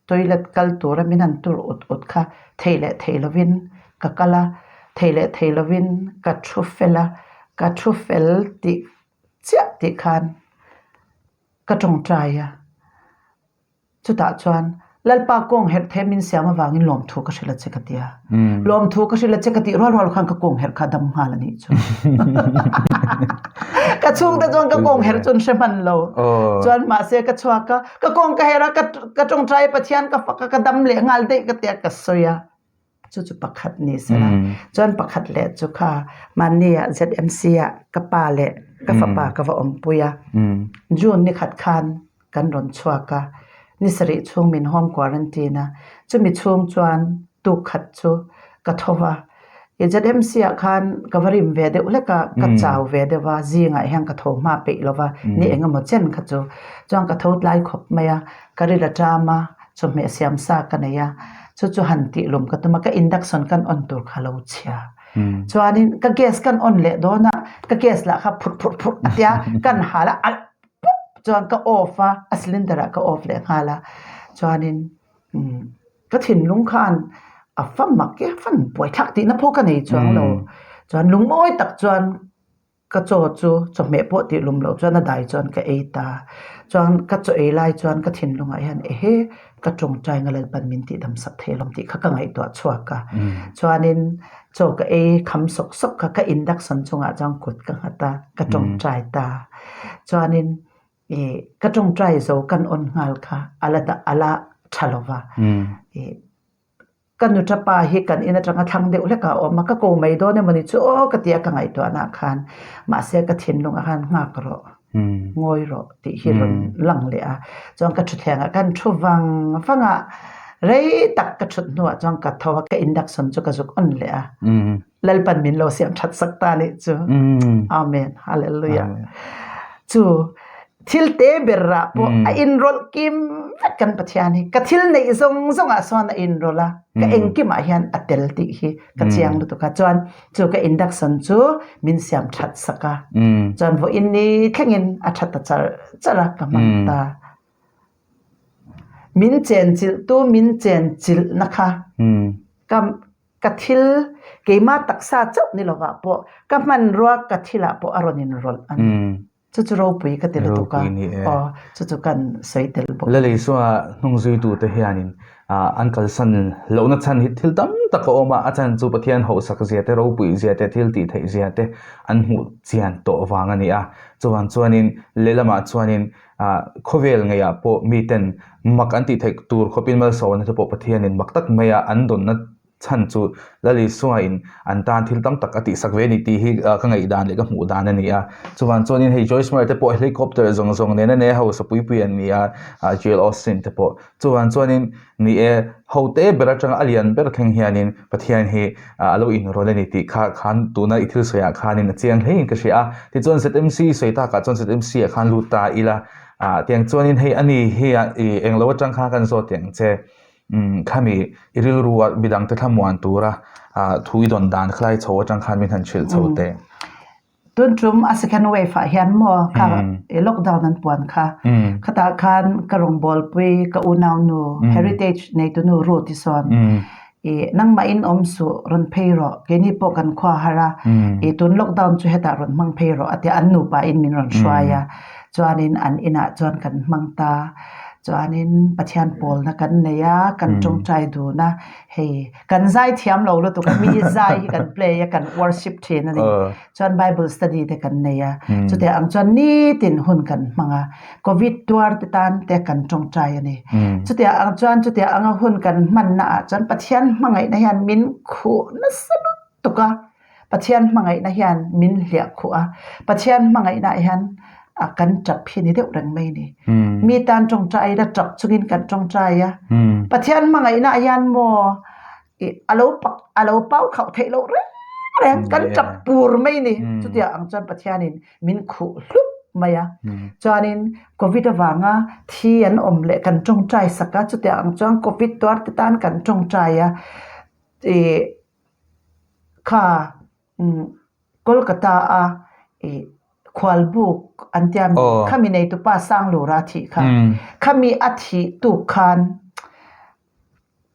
Toilet kal tura min han tur ut ut kha thei leh thei lovin ka kal a, thei leh thei lovin ka thu fel a, ka thu fel tih chiah tih khan ka tawngtai a. Chutah chuan Lalpa kawng herh the min siam avangin lawmthu ka hrilh a che ka ti a. Lawmthu ka hrilh a che ka tih rual rual khan ka kawng herh kha a dam nghal a nih chu. Ka chhungte chuan ka kawng herh chu an hre hman lo. Chuan mahse ka chhuak a. Ka kawng ka her a, ka tawngtai Pathian ka fak a, ka dam leh nghal daih ka tia ka sawi a. Chu chu pakhat ni sela. Chuan pakhat leh chu kha mahni ah ZMC ah ka pa leh ka fapa ka va awmpui a. June ni khat khan kan rawn chhuak a, ni sarih chhung min home quarantine a. Chumi chhung chuan tuk khat chu ka tho va. I ZMC ah khan ka va rim ve deuh hlek a, ka chau ve deuh a, zingah hian ka tho hma peih lo va, ni eng emaw chen kha chu. Chuan ka tho tlai khawp mai a, ka ril a ṭam a, chawhmeh siam sa ka nei a, chu chu han tih lum ka tum a, ka induction kan on tur kha lo chhia. Chuanin ka gas kan on leh dawn a, ka gas lah kha phurh phurh phurh a tia, kan hal a alh pup chuan ka off a, a cylinder ah ka off leh nghal a, chuanin umm. Ka thinlung khan a fa mak e, fan buaithlak tihna pawh ka nei chuang lo. Chuan lungmawi tak chuan ka chaw chu chawhmeh pawh tih lum loh chuan a dai chuan ka ei ta. Chuan ka chaw ei lai chuan ka thinlungah hian ehe ka tawngtai nga Lalpan min tihdam sak thei alawm tih kha ka ngaihtuah chhuak a. Chuanin chaw ka ei kham sawk sawk kha ka induction chungah chuan kut ka nghat a, ka tawngtai ta. Chuanin Ih ka tawngtai zo kan on nghal kha a la dah a la tha lo va. Ih ka nu tapa hi kan in atanga thlang deuh hlek a awm a, ka ko mai dawn emaw ni chu aw ka ti a ka ngaihtuahna khan mahse ka thinlungah khan nghak rawh ngawi rawh tih hi rawn lang leh a. Chuan ka thutthlengah khan thu vang vang a, rei tak ka thut hnuah chuan ka tho a, ka induction chu ka zuk on leh a. Lalpan min lo siam that sak ta nih chu. Amen. Hallelujah. Chu thil te ber ra pawh a inrawlh kim vek kan Pathian hi. Ka thil neih zawng zawng ah sawn a inrawlh a. Ka engkim ah hian a tel tih hi ka chiang lutuk a. Chuan chu ka induction chu min siam that sak a. Chuan vawiin ni thlengin a tha ta char char a ka hmang ta. Min chenchilhtu min chenchilhna kha ka ka thil keimah taksa chauh ni lovah pawh ka hmanrua ka thilah pawh a rawn inrawlh a ni. Chu chu ropui ka ti lutuk a, aw chu chu kan sawi tel bawk. Laleisua hnung zuitute hianin an kalsan lohna chhan hi thil tam tak a awm a, a chhan chu Pathian hauhsak zia te, ropui zia te, thil tih theih zia te an hmuh chian tawh vang a ni a. Chuvang chuanin lehlamah chuanin khawvel ngeiah pawh miten mak an tih theih tur khawpin malsawmna te pawh Pathianin mak tak maia an dawnna chhan chu Lal Isuain an tan thil tam tak a tihsak ve a ni tih hi ka ngaihdan leh ka hmuh dan a ni a. Chuvang chuanin hei Joyce Meyer te pawh helicopter zawng zawng nen a nei a, hausa pui pui an ni a, Joel Osteen te pawh. Chuvang chuanin ni e, ho te ber atanga a lian ber thleng hianin Pathian hi a lo inrawlh a ni tih kha khan tuna i thil sawiah khanin a chiang hlein ka hria a. Tichuan ZMC sawi takah chuan ZMC ah khan lut ta ila, tiang chuanin hei ani hi englo atang khan kan zawt teh ang che. Umm khami i rilru a midang te thlamuan tura ah thu i dawn dan khalai chho atang khan min han hrilh chho teh. Tun tum a second wave ah hian maw kha i lockdown an puan kha khatah khan ka rawngbawlpui ka unaunu heritage neitunu Ruth i sawn i nangmah in awm suh rawn phei rawh keini pawh kan khua har a i tun lockdown chu hetah rawn hmang phei rawh a tia an nupa in min rawn hruai a chuanin an inah chuan kan hmang ta. Chuanin Pathian pawlna kan nei a, kan tawngtai dun a, hei kan zai thiam lo lutuk a, mi zai hi kan play a, kan worship thin a ni. Chuan Bible study te kan nei a, chutiang ang chuan nitin hun kan hmang a, Covid tuar te tan te kan tawngtai a ni. Chutiang ang chuan chutiang anga hun kan hmanna ah chuan Pathian hmangaihna hian min khuh nasa lutuk a. Pathian hmangaihna hian min hliah khuh a, Pathian hmangaihna ah hian kan tap hi ni deuh reng mai ni. Mi tan tawngtai ila tap chungin kan tawngtai a. Pathian hmangaihna ah hian maw a lo pak a lo pau khauh theih loh reng reng kan tap pur mai ni. Chutiang ang chuan Pathianin min khuh hlup mai a. Chuanin Covid avanga thi an awm leh kan tawngtai sak a, chutiang ang chuan Covid tuar te tan kan tawngtai a. Kha Kolkata a khualbuk an tia mi khami neitupa Sanglura a thih kha khami a thih tuk khan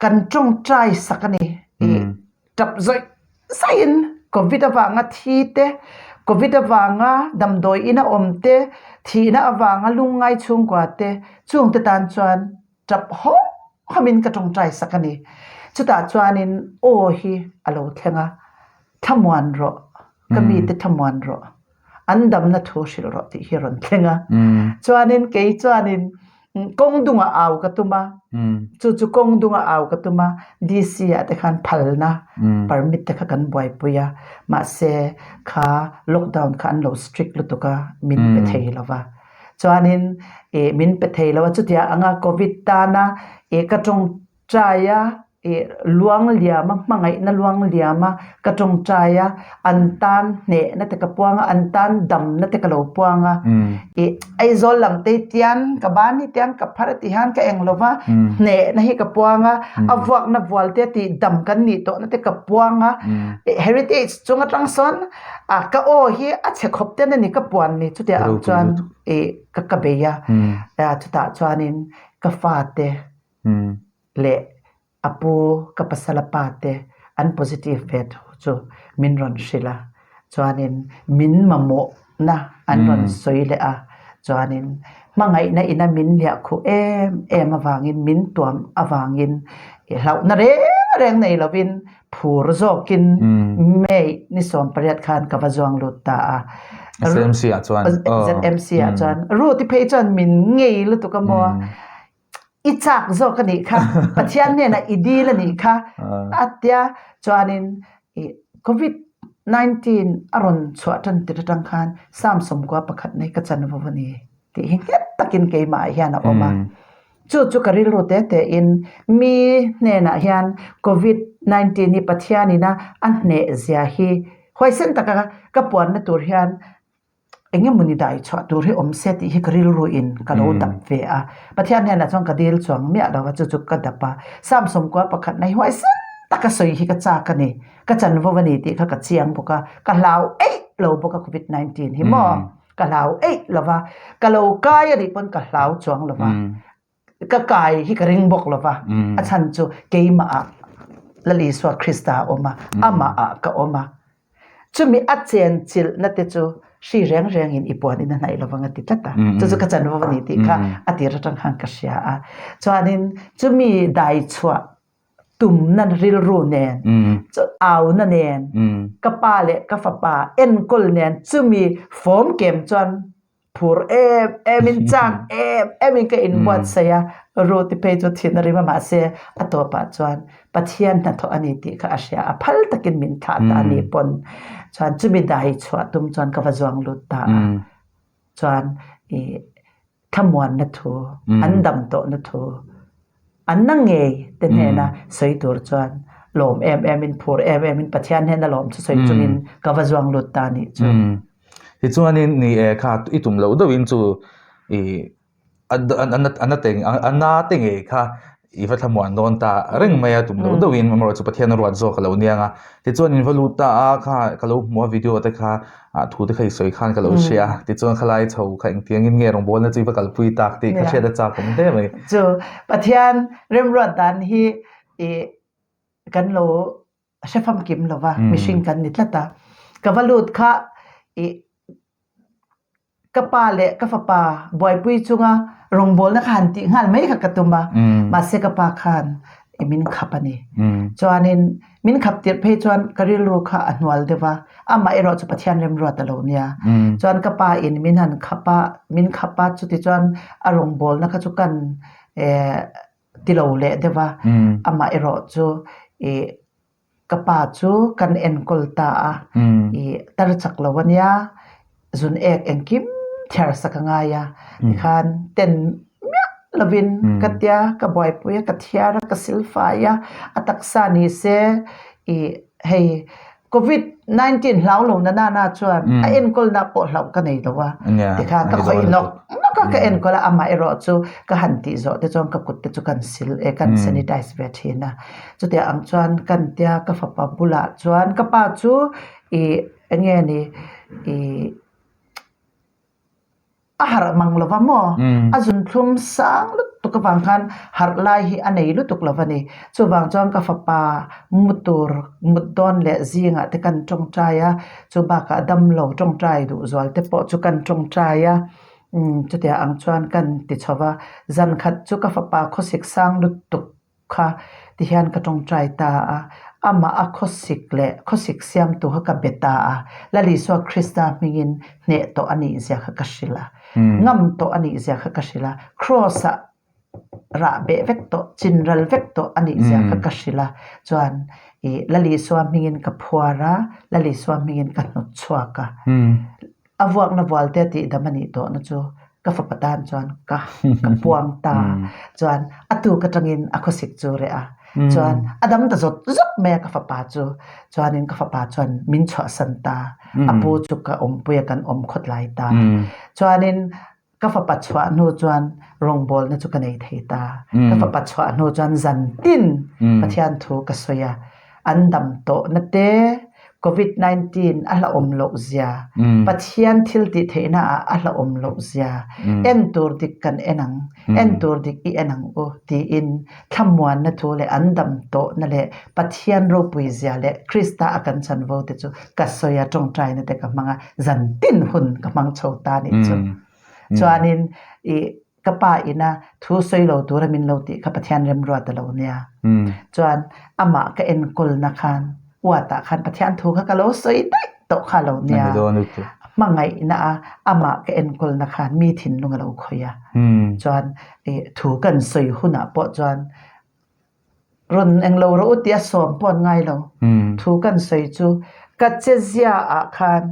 kan tawngtai sak a ni tap zawih zawih in covid avanga thi te covid avanga damdawi in a awm te thihna avanga lungngai chhungkua te chungte tan chuan. Tap hawm hawmin ka tawngtai sak a ni. Chutah chuanin aw hi a lo thleng a, Thlamuan rawh, ka mite thlamuan rawh, an damna thu hrilh rawh tih hi a rawn thleng a. Chuanin kei chuanin kawng dungah au ka tum a, chu chu kawng dungah au ka tum a, DC ah te khan phalna permit te kha kan buaipui a, mahse kha lockdown kha an lo strict lutuk a, min pe thei lo va. Chuanin ih min pe thei lo a, chutia anga covid tana ih ka tawngtai a, ih luang liam a, hmangaihna luang liam a ka tawngtai a, an tan hnehna te ka puang a, an tan damna te ka lo puang a, ih Aizawl lam te hi tian ka ban hi tian ka phar a tih hian ka eng lo va, hnehna hi ka puang a, a vuakna vual te tih dam kan nih tawhna te ka puang a, heritage chung atang sawn A ka aw hi a chhe khawp ten a ni ka puan ni chutiang ang chuan i ka ka bei a chutah chuanin ka fate leh a pu ka pasal a pa te an positive ve thu chu min rawn hrilh a chuanin min mamawhna an rawn sawi leh a chuanin hmangaihna ina min liah khuh em em avangin min tuam avangin i hlauhna reng reng nei lovin Phur zawkin May ni 18 khan ka va zuang lut ta a. ZMC ah chuan. ZMC ah chuan. Ruth i phei chuan min ngei lutuk a maw. I chak zawk a nih kha. Pathian hnenah i dil a nih kha. A tia chuanin Covid 19 a rawn chhuah tan tir atang khan Psalm 91 pakhat nei ka chanvo a ni tih hi nghet takin keimah ah hian a awm a. Chu chu ka rilru te te in mi hnenah hian Covid 19 hi Pathian ina a hneh zia hi huaisen taka ka puanna tur hian eng emawni dai chhuah tur hi awm se tih hi ka rilru in ka lo dap ve a. Pathian hnenah chuan ka dil chuang miah lo a chu chu ka dap a. Psalm 91 pakhatna hi huaisen taka sawi hi ka chak a ni. Ka chanvo a ni tih kha ka chiang bawk a, ka hlau eih lo bawk a Covid 19 hi maw. Ka hlau eih lo va, ka lo kai a nih pawn ka hlau chuang lo va. Ka kai hi ka ring bawk lo va, a chhan chu keimahah Lal Isua Krista a awm a, amahah ka awm a. Chumi a chenchilhna te chu hri reng rengin i puan in a hnaih lovang a ti tlat a. Chu chu ka chanvo a ni tih kha a tir atang khan ka hria a. Chuanin chumi dai chhuah tumna rilru nen, auna nen, ka pa leh ka fapa enkawl nen chumi fawm kem chuan Phur em em in chak em em in ka inbuatsaih a, Ruth-i phei chu thin a rim a mahse a tawpah chuan Pathian hnathawh a ni tih kha a hria a, phal takin min thlah ta a ni pawn chuan chumi dai chhuah tum chuan ka va zuang lut ta a, chuan ih thlamuanna thu, an dam tawhna thu, an na ngei te hnena sawi tur chuan lawm em em in phur em em in Pathian hnena lawm chu sawi chungin ka va zuang lut ta a nih chu. Tichuanin ni e kha i tum loh deuhin chu i a na te a na te ngei kha i va thlamuan dawn ta reng mai a tum loh deuhin amaherawhchu chu Pathian a ruat zawk a lo niang a. Tichuan in va lut ta a kha ka lo hmu a video te kha ah thu te kha i sawi khan ka lo hria a. Tichuan khalai chho kha engtiangin nge rawngbawlna chu i va kalpui tak tih ka hriat a chak awm hle mai. Chu Pathian remruat dan hi i kan lo hre famkim lo va, mihring kan ni tlat a. Ka va lut kha i ka pa leh ka fapa buaipui chunga rawngbawlna kha han tih nghal mai kha ka tum a, mahse ka pa khan i min khap a ni. Chuanin min khap tirh phei chuan ka rilru kha a hnual deuh va, amah erawh chu Pathian remruat a lo nia. Chuan ka pa in min han khap a, min khap a chutichuan a rawngbawlna kha chu kan eh ti lo leh deuh a, amah erawh chu ih ka pa chu kan enkawl ta a, ih tar chak lo a nia, zun ek engkim thiar sak a ngai a, tikhan ten miah lovin ka tia ka buaipui a, ka thiar a, ka silfai a, a taksa ni se ih hei Covid 19 hlau lo na nana chuan a enkawlna pawh hlauh ka nei lo a, tikhan ka khawih nawk nawk a ka enkawl a, amah erawh chu ka han tih zawh te chuan ka kut te chu kan sil e kan sanitize ve thin a, chutiang ang chuan kan tia ka fapa bulah chuan ka pa chu ih eng nge ni ih. A harh mang lo va maw? A zunthlum sang lutuk avang khan harh lai hi a nei lutuk lo va ni. Chuvang chuan ka fapa mu tur mut dawn leh zingah te kan tawngtai a, chu bakah damlo tawngtai duh zual te pawh chu kan tawngtai a, umm chutiang ang chuan kan ti chho va. Zan khat chu ka fapa khawsik sang lutuk kha tihian ka tawngtai ta a, amah a khawsik leh khawsik siamtu kha ka be ta a, Lal Isua Krista hmingin hneh tawh a nih zia kha ka hrilh a, ngam tawh a nih zia kha ka hrilh a, Kraws ah rah beh vek tawh, chinral vek tawh a nih zia kha ka hrilh a, chuan ih Lal Isua hmingin ka phuar a, Lal Isua hmingin ka hnawt chhuak a. A vuakna vualte tihdam a nih tawhna chu ka fapa tan chuan ka ka puang ta. Chuan a tuk atangin a khawsik chu reh a. Chuan a dam ta zawt zawt mai a ka fapa chu. Chuanin ka fapa chuan min chhuahsan ta. A pu chu ka awmpui a kan awm khawtlai ta. Chuanin Ka fapa chhuah hnu chuan rawngbawlna chu ka nei thei ta. Ka fapa chhuah hnu chuan zantin Pathian thu ka sawi a, an dam tawhna te, Covid 19 a hlauhawm loh zia, Pathian thil tih theihna ah a hlauhawm loh zia, en tur dik kan en ang, en tur dik i en ang u tiin thlamuanna thu leh an dam tawhna leh Pathian ropui zia leh Krista a kan chanvo te chu ka sawi a, tawngtaina te ka hmang a, zantin hun ka hmang chho ta nih chu. Chuanin i ka pa ina thu sawi lo tura min lo tih kha Pathian remruat a lo nia. Chuan amah ka enkawlna khan uatah khan Pathian thu kha ka lo sawi daih tawh kha a lo nia. Hmangaihna a amah ka enkawlna khan mi thinlung a lo khawih a. Chuan i thu kan sawi hunah pawh chuan Rawn eng lo rawh u tia sawm pawh an ngai lo. Thu kan sawi chu ka chezia ah khan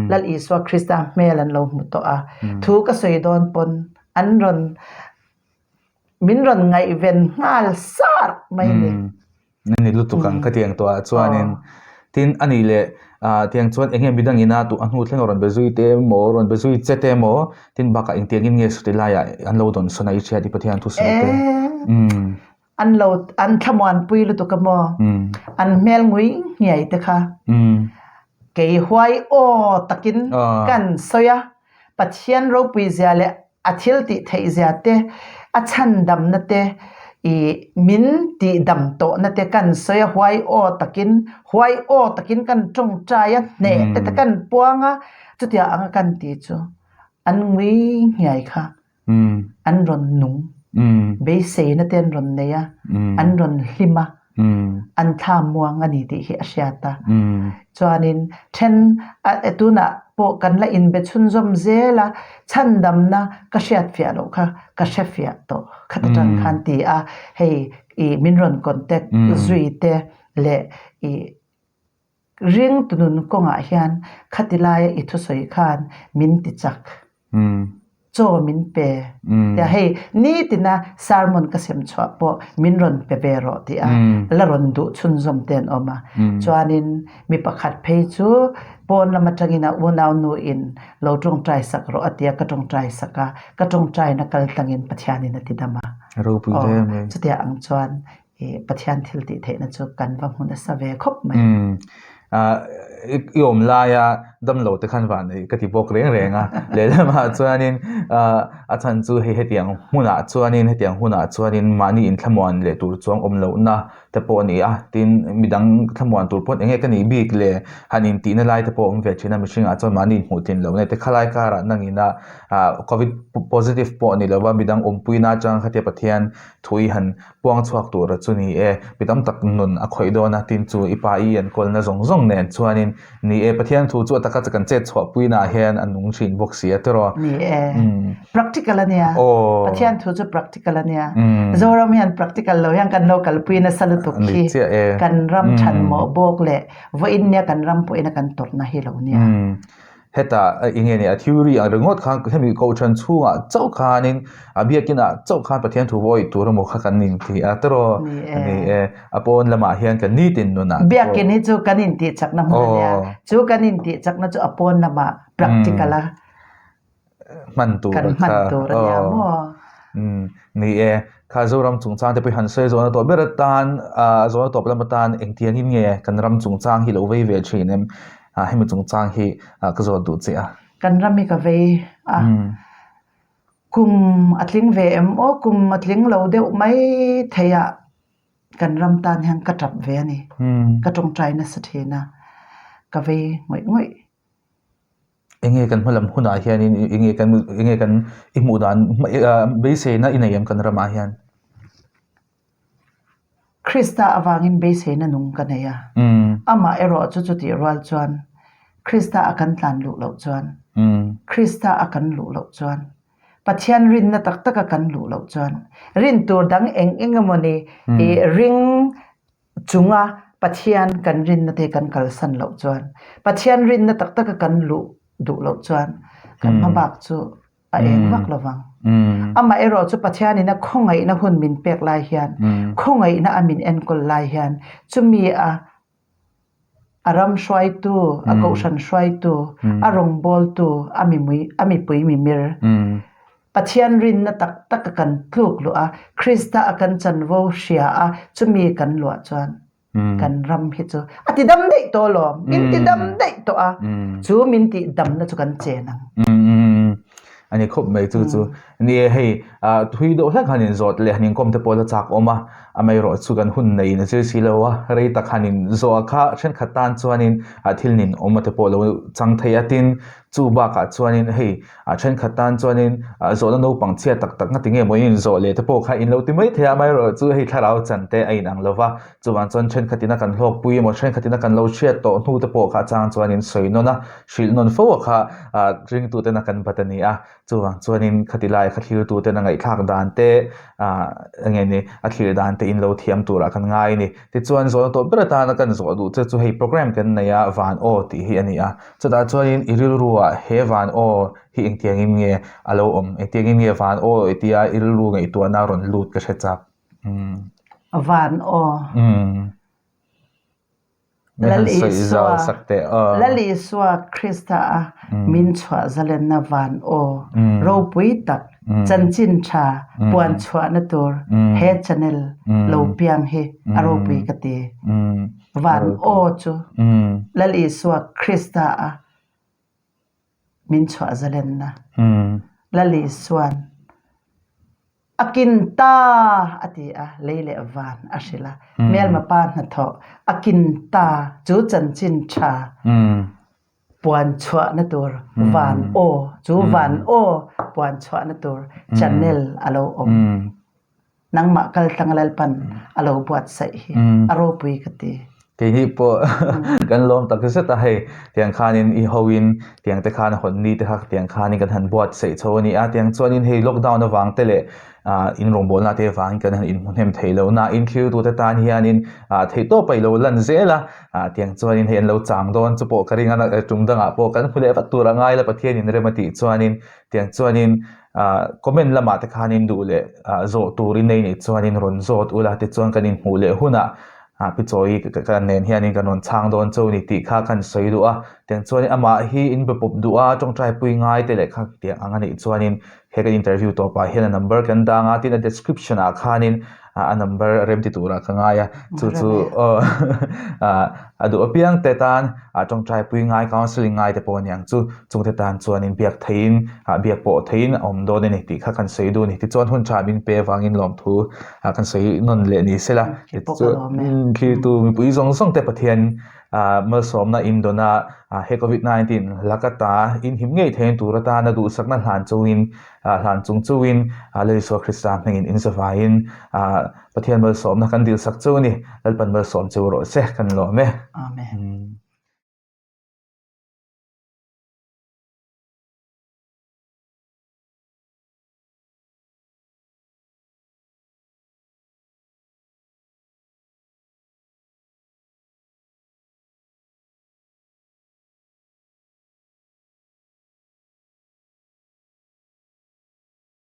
Lal Isua Krista hmel an lo hmu tawh a. Thu ka sawi dawn pawn an rawn min rawn ngaihven nghal sar mai ni. A ni lutuk ang ka tiang tawh ah chuanin tin a nih leh ah tiang chuan eng nge midang ina a hnu thleng a rawn be zui te emaw rawn be zui che te emaw tin bakah engtiangin nge saw ti laiah an lo dawn sawn a i hriat i Pathian thusawi te. An lo an thlamuanpui lutuk a maw? An hmel ngui nghiai te kha kei huai aw takin kan sawi a, Pathian ropui zia leh. A thil tih theih zia te, a chhandamna te, i min tihdam tawhna te kan sawi a, huai aw takin, huai aw takin kan tawngtai a, hneh te te kan puang a, chutia anga kan ti chu an ngui nghiai kha an rawn nung, beiseina te an rawn nei a, an rawn hlim a. An thla muang a ni tih hi a hriat a. Chuanin then tunah pawh kan la inbe chhunzawm zel a, chhandamna ka hriat fiah loh kha ka hre fiah tawh khat atang khan ti a, hei i min rawn contact zui te leh i ringtu nun kawngah hian khati laia i thusawi khan min ti chak. Chaw min pe tia hei nitina sermon ka sem chhuah pawh min rawn pe ve rawh tih a la rawn duh chhunzawm te an awm a. Chuanin mi pakhat phei chu pawn lam atangin a unau nu in lo tawngtai sak rawh a tia ka tawngtai sak a, ka tawngtaina kal tlangin Pathianin a ti dam a. Aw chutia ang chuan I Pathian thil tih theihna chu kan va hmu nasa ve khawp mai. I awm laia damlo te khan van ei ka ti bawk reng reng a. Lehlamah chuanin a chhan chu hei hetiang hmunah chuanin hetiang hunah chuanin mahni inthlamuan leh tur chuang awm lohna te pawh a ni a. Tin, midang thlamuan tur pawh eng nge ka nih bik le han intihna lai te pawh a awm ve thin a. Mihringah chuan mahni inhmuh tlin lohna te khalai karah nangina covid positive pawh ni lova midang awmpuina atang khatia Pathian thu i han Puang chhuak tura chu ni e, mi tam tak nun a khawih dawn a, tin chu i pa i an kawlna zawng zawng nen chuanin ni e, Pathian thu chu a taka kan chet chhuah puinaah hian a nung thin bawk si a tiraw. Ni e, practical a nia, Pathian thu chu practical a nia, Zoram hian practical lo hian kan lo kalpui nasa lutuk hi kan ram than mawh bawk leh vawiin nia kan ram pawhin a kan tawrhna hi lo nia. Heta eng nge ni a theory ang ringawt khan hemi kohhran chhungah chauh khanin a biakinah chauh khan Pathian thu vawi tur emaw kha kan inti a tiraw ni e a pawn lamah hian kan nitin nunah te pawh Biakin hi chu kan intih chakna hmun a nia chu kan intih chakna chu a pawn lamah practical a hman tur kan hman tur a nia maw. Ni e kha Zoram chungchang te pawh hi han sawi zawhna tawh ber atan zawhna tawp lam atan engtiangin nge kan ram chungchang hi lo vei ve thin em hemi chungchang hi ka zawt duh che a. Kan ram hi ka vei a kum a tling ve em aw kum a tling lo deuh mai thei a kan ram tan hian ka tap ve a ni ka tawngtai nasa thin a ka vei ngawih ngawih. Enge kan hmalam hunah hianin enge kan enge kan i hmuh dan beiseina i nei em kan ramah hian? Krista avangin beiseina nung ka nei a. Amah erawh chu chutih rual chuan Krista a kan tlan luh loh chuan Krista a kan luh loh chuan Pathian rinna tak taka kan luh loh chuan rin tur dang eng eng emawni i ring Chunga Pathian kan rinna te kan kalsan loh chuan, Pathian rinna tak taka kan luh duh loh chuan kan hmabak chu a eng vak lo vang. Amah erawh chu Pathianin a khawngaihna hun min pek lai hian, khawngaihna a min enkawl lai hian chumi a a ram hruaitu, a kohhran hruaitu, a rawngbawltu, a mimui a mipui mimir Pathian rinna tak taka kan tluk luh a, Krista a kan chanvo hria a, chumi kan luah chuan kan ram hi chu a ti dam daih tawh alawm, min ti dam daih tawh a, chu min tih damna chu kan chen ang. A ni khawp mai chu chu. Ni e hei, thui deuh hlek han inzawt leh han inkawm te pawh la chak awm a, amaherawh chu kan hun neiin a zir si lo a, rei tak han inzawh a kha thenkhat tan chuanin thil nin awm a te pawh lo chang thei a, tin chu bakah chuanin hei A thenkhat tan chuanin zawhna naupang chhia tak tak ngati nge maw in inzawh leh te pawh kha in lo ti mai thei a, amaherawh chu hei thlarau chan te a inang lo va, chuvang chuan thenkhatin a kan hlawkpui emaw thenkhatin a kan lo hriat tawh hnu te pawh kha a chang chuanin sawi nawn a, hrilh nawn fo a kha ringtu ten a kan bat a ni a, chuvang chuanin khati lai kha thlirtu ten a ngaihthlak dan te eng nge ni a thlir dan te in lo thiam turah kan ngai a ni. Tichuan zawhna tawh ber atana kan zawh duh che chu hei programme kan nei a, van aw tih hi a ni a. Chutah chuanin i rilruah he van aw hi engtiangin nge a lo awm? Engtiangin nge van aw i tia i rilru ngaihtuahna a rawn lut ka hre chak. Van aw. Lal Isua, Lal Isua Krista a min chhuah zalenna van aw ropui tak chanchin tha puan chhuahna tur he channel lo piang hi a ropui ka ti. Van aw chu Lal Isua Krista a min chhuah zalenna. Lal Isuan a kin ta a ti a, lei leh van a hrilh a. Hmelma pa hnathawh a kin ta chu chanchin tha puan chhuahna tur van aw chu van aw puan chhuahna tur channel a lo awm. Nangmah kal tlang Lalpan a lo buatsaih hi a ropui ka ti. Keini pawh kan lawm tak zet a hei, tiang khanin i hoin tiang te khan hawn ni te kha tiang khanin kan han buatsaih chho a ni a, tiang chuanin hei lockdown avang te leh in rawngbawlna te avangin kan han inhmu hnem thei lo na, in thiltute tan hianin theihtawp a i lo lan zel a, tiang chuanin hei an lo chang dawn chu pawh ka ring a, tum dangah pawh kan hmu leh vat tur a ngai la Pathianin rem a tih chuanin tiang chuanin comment lamah te khanin duh leh zawh turin nei nih chuanin rawn zawt ula tichuan kan inhmuh leh hunah Pi Chawi ka nen hianin kan rawn chhang dawn chauh ni tih kha kan sawi duh a, tiang chuanin amah hi in be pawp duh a tawngtai pui ngai te leh kha tiang ang a nih chuanin he kan interview tawpah hian a number kan dang a, tin a description ah khanin a number rem ti turah ka ngai a, chu chu a duh apiang te tan tawngtai pui ngai counselling ngai te pawh a niang chu chungte tan chuanin biak theihin biak pawh theihin a awm dawn a ni tih kha kan sawi duh a ni. Tichuan hun tha min pe avangin lawmthu kan sawi nawn leh ni sela tichuan thiltu mipui zawng zawng te Pathian malsawmna indawna he covid 19 laka ta inhim ngei thein tur atana duhsakna hlan chungin hlan chung chungin Lal Isua Krista hmangin inzavaiin Pathian malsawmna kan dilsak cheu a ni. Lalpan malsawm cheu rawh se kan lawm e. Amen.